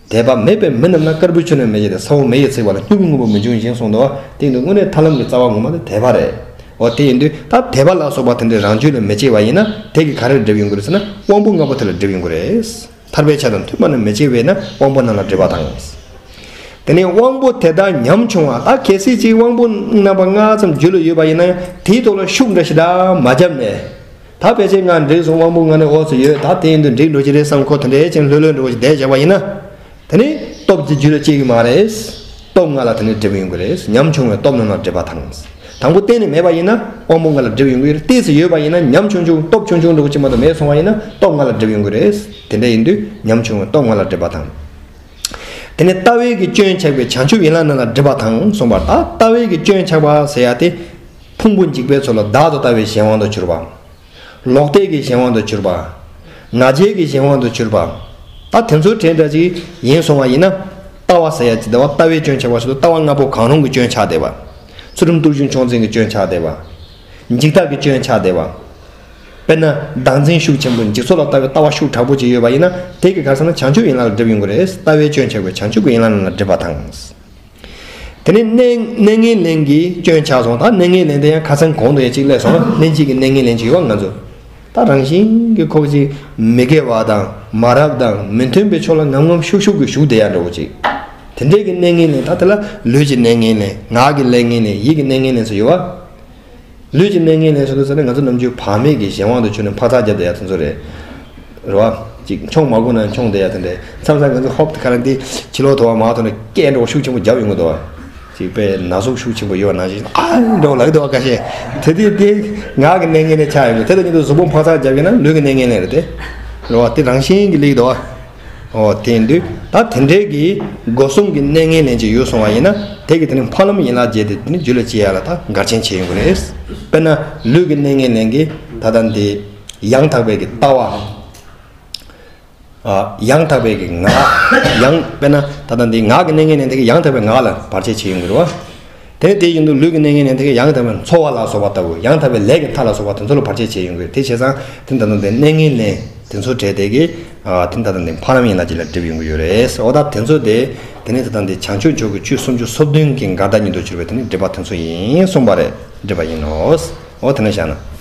དད་པ་མེད་པའི་མི་རྣམས་ལ་དཀར་པོའི་ཆོས་རྣམས་མི་བྱེད་དེ། ས་འོག་མེ་ཡིས་ཚིག་པ་ལ་སྨྱུ་གུ་སྔོན་པོ་མི་འབྱུང་ཞིང་གསུངས་འདུག་བ། དེ་ཡིན་དུས་དངོས་གནས་ཐར་ལམ་གྱི་རྩ་བ་ངོ་མ་དེ་དད་པ་རེད། འོ་དེ་ཡིན་དུས་ད་དད་པ་ལ་སོགས་པ་དེ་འདྲའི་རང་རྒྱུད་ལ་མི་སྐྱེ་བ་ཡིན་ན་དེ་གི་ག་རེར་སྒྲིབ་ཡོང་གི་རེད་ཟེར་ན་དབང་པོ་ལྔ་པོ་དེ་ལ་སྒྲིབ་ཡོང་གི་རེད། ཐར་པའི་ཆ་དང་མཐུན་པ་རྣམས་མི་སྐྱེ་བས་ན་དབང་པོ་རྣམས་ལ་སྒྲིབ་པ་དང་། དེ་ནས་དབང་པོ་དེ་དག་ཉམ་ཆུང་བ། ད་གལ་སྲིད་ཅིག་དབང་པོ་རྣམ་པ་ལྔ་ཙམ་རྒྱུད་ལ་ཡོད་པ་ཡིན་ན་ཡང་དེའི་ཐོག་ལ་ཤུགས་འདྲ་ཞིག་འདྲ་མ་བརྒྱབ་ནས། ད་ཕལ་ཆེར་ང་འགྲིག་སོང་། དབང་པོ་ལྔ་ནི་འོ་ཙམ་ཡོད། ད་དེ་ཡིན་དུས་འགྲིག་འགྲོ་གི་རེད་བསམ་ཁོ་དེ་འདྲའི་ཅན་ལྷོད་ལྷོད་འགྲོ་གི་བསྡད་བཞག་པ་ཡིན་ན། དེ་ནི་སྟོབས་ཀྱི་རྒྱུད་ལ་སྐྱེ་གི་མ་རེད། སྟོབས་ལྔ་ལ་དེ་ནི་སྒྲིབ་ཡོང་གི་རེད། ཉམ་ཆུང་བའི་སྟོབས་རྣམས་ལ་སྒྲིབ་པ་དང་། དང་པོ་གཏན་ནས་མེད་པ་ཡིན་ན་དབང་པོ་ལྔ་ལ་སྒྲིབ་ཡོང་གི་རེད། ཏོག་ཙམ་ཡོད་པ་ཡིན་ན་ཉམ་ཆུང་ཆུང་སྟོབས་ཆུང་ཆུང་འདྲ་བོ་ཅིག་མ་གཏོགས་མེད་སོང་བ་ཡིན་ན་སྟོབས་ལྔ་ལ་སྒྲིབ་ཡོང་གི་རེད། དེ་འདྲ་ཡིན་དུས་ཉམ་ཆུང་བའི་སྟོབས་ལྔ་ལ་སྒྲིབ་པ་དང་། དེ་ནི་ལྟ་བའི་གི་སྐྱོན་ཆགས་པའི་བྱང་ཆུབ་ཡན་ལག་རྣམས་ལ་སྒྲིབ་པ་དང་གསུངས་པ། ད་ལྟ་བའི་གི་སྐྱོན་ཆགས་པ་ཟེར་ཡ་དེ། ཕུང་པོ་འཇིག་པའི་ཚོགས་ལ་བདག་ཏུ་ལྟ་བའི་གཞན་དབང་དུ་གྱུར་པ། ལོག་ལྟའི་གི་གཞན་དབང་དུ་གྱུར་པ། ང་རྒྱལ་གྱི་གཞན་དབང་དུ་གྱུར་པ། ད་དེ་ཚོའི་གྲས་འདྲ་ཅིག་ཡིན་སོང་བ་ཡིན་ན། ལྟ་བ་ཟེར་ཡ་ཅིག་ལྟ་བ་ལྟ་བའི་སྐྱོན་ཆགས་པ་ཞིག་ཏུ་ལྟ་བ་ལྔ་པོ་གང་རུང་གི་སྐྱོན་ཆགས་བསྡད་པ། ཚུལ་ཁྲིམས་སྟོབས་བཞི་མཆོག་འཛིན་གྱི་སྐྱོན་ཆགས་བསྡད་པ། འཇིག་ལྟ་གི་སྐྱོན་ཆགས་བསྡད་པ། དཔེར་ན་བདག་འཛིན་ཤུགས་ཆེན་པོ་འཇིག་ཚོགས་ལ་ལྟ་བའི་ལྟ་བ་ཤུགས་དྲག་པོ་ཅིག་ཡོད་པ་ཡིན་ན་དེ་གི་ག་རེ་ཟེར་ན་བྱང་ཆུབ་ཡན་ལག་ལ་སྒྲིབ་ཡོང་གི་རེད། ལྟ་བའི་སྐྱོན་ཆགས་པའི་བྱང་ཆུབ་ཀྱི་ཡན་ལག་རྣམས་ལ་སྒྲིབ་པ་དང་། དེ་ནས་གནས་གནས་ངན་ལེན་གྱི་སྐྱོན་ཆགས་སོང་། ད་གནས་ངན་ལེན་དེ་ཡང་ཁ་སང་གོང་དུ་ཡང་གཅིག་སླེབས་སོང་། ལྷན་ཅིག་གི་གནས་ངན་ལེན་ཅིག་ཡོད་པ་ང་ཚོ། ད་རང་བཞིན་གྱི་ཁོག་ཅིག་མི་དགེ་བ་དང་མ་རབས་དང་མི་མཐུན་པའི་ཕྱོགས་ལ་ངམ་ངམ་ཤུགས་ཤུགས་ཀྱིས་ཞུགས་བསྡད་ཡ་འདྲ་བོ་ཅིག་དེ་འདྲའི་གི་གནས་ངན་ལེན། ད་དེ་ལ་ལུས་ཀྱི་གནས་ངན་ལེན། ངག་གི་གནས་ངན་ལེན། ཡིད་ཀྱི་གནས་ངན་ལེན་སོགས་ཡོད་པ། ལུས་ཀྱི་གནས་ངན་ལེན་སོགས་དུ་ཟེར་ན་ང་ཚོ་ནམ་རྒྱུན་བག་མེད་ཀྱི་གཞན་དབང་དུ་གྱུར་ནས་འཕག་འཚག་རྒྱབ་བསྡད་ཡ་དེ་ཚོ་རེད། རེད་བ། ཅིག་མཆོང་མ་དགོས་ན་མཆོང་བསྡད་ཡ་དེ་འདྲས། མཚམས་མཚམས་ང་ཚོ་ཧོབ་ཏེ་ཁ་ལ་འདི་ཕྱི་ལོགས་དོ་བ་མ་ཐོན་ནས་སྐད་འདྲ་བོ་ཤུགས་ཆེན་པོ་རྒྱབ་ཡོང་གི་འདུག་བ། ཅིག་དཔེ་ན་ཟུག་ཤུགས་ཆེན་པོ་ཡོད་པ་ནང་བཞིན་ཨ་འདྲ་བོ་ལབ་ཀྱི་འདུག་བ། ཁ་ཤས་དེ་དུས་དེ་ངག་གི་གནས་ངན་ལེན་ཆགས་ཡོང་གི། དེ་དང་མཉམ་དུ་གཟུགས་པོ་འཕག་འཚག་རྒྱབ་ཡོད་ན་ལུས་ཀྱི་གནས་ངན་ལེན་རེད་དེ། རེད་བ། དེ་རང་བཞིན་གྱིས་སླེབས་ཀྱི་འདུག་བ། ཨོ་དེ་ཡིན་དུས་ད་དེ་འདྲའི་གི་སྒོ་གསུམ་གྱི་གནས་ངན་ལེན་ཅིག་ཡོད་སོང་བ་ཡིན་ན་དེ་གི་དེ་ནི་འཕགས་ལམ་ཡན་ལག་བརྒྱད་དེ་དེ་ནི་རྒྱུད་ལ་སྐྱེ་ཡ་ལ་ད་འགལ་རྐྱེན་བྱེད་ཡོང་གི་རེད། དཔེར་ན་ལུས་ཀྱི་གནས་ངན་ལེན་གྱི་ད་ལྟ་འདི་ཡང་དག་པའི་གི་ལྟ་བ། ཨ། ཡང་དག་པའི་གི་ངག་ཡང་དཔེར་ན་ད་ལྟ་འདི་ངག་གི་གནས་ངན་ལེན་དེ་གི་ཡང་དག་པའི་ངག་ལ་བར་ཆད་བྱེད་ཡོང་གི་རེད་བ། དེ་ནི་དེ་བཞིན་དུ་ལུས་ཀྱི་གནས་ངན་ལེན་དེ་གི་ཡང་དག་པའི་འཚོ་བ་ལ་སོགས་པ་ལྟ་བུ་ཡང་དག་པའི་ལས་ཀྱི་མཐའ་ལ་སོགས་པ་དེ་ཚོ་ལ་བར་ཆད་བྱེད་ཡོང་གི་རེད། དེ་བྱས་ཙང་དེ་ད་ལྟ་འདི་གནས་ངན་ལེན། དེ་ཚོ་བྲལ་དེ་གི། ཨ། དེ་ད་ལྟ་འདི་འཕགས་ལམ་ཡན་ལག་བརྒྱད་ལ་སྒྲིབ་ཡོང་གི་ཡོད་རེད། འོ་ད་དེ་ཚོ་དེ་དེ་ནས་ད་ལྟ་འདི་བྱང་ཆུབ་མཆོག་གི་ཆོས་སུམ་ཅུ་སོ་བདུན་གྱི་འགལ་ཟླ་ཉིད་དུ་གྱུར་པའི་དེ་ནི་སྒྲིབ་པ་དེ་ཚོ་ཡིན་གསུངས་པ་རེད། སྒྲིབ་པ་ཡིན་ནོ། འོ་དེ་ནས་བཞག་ན།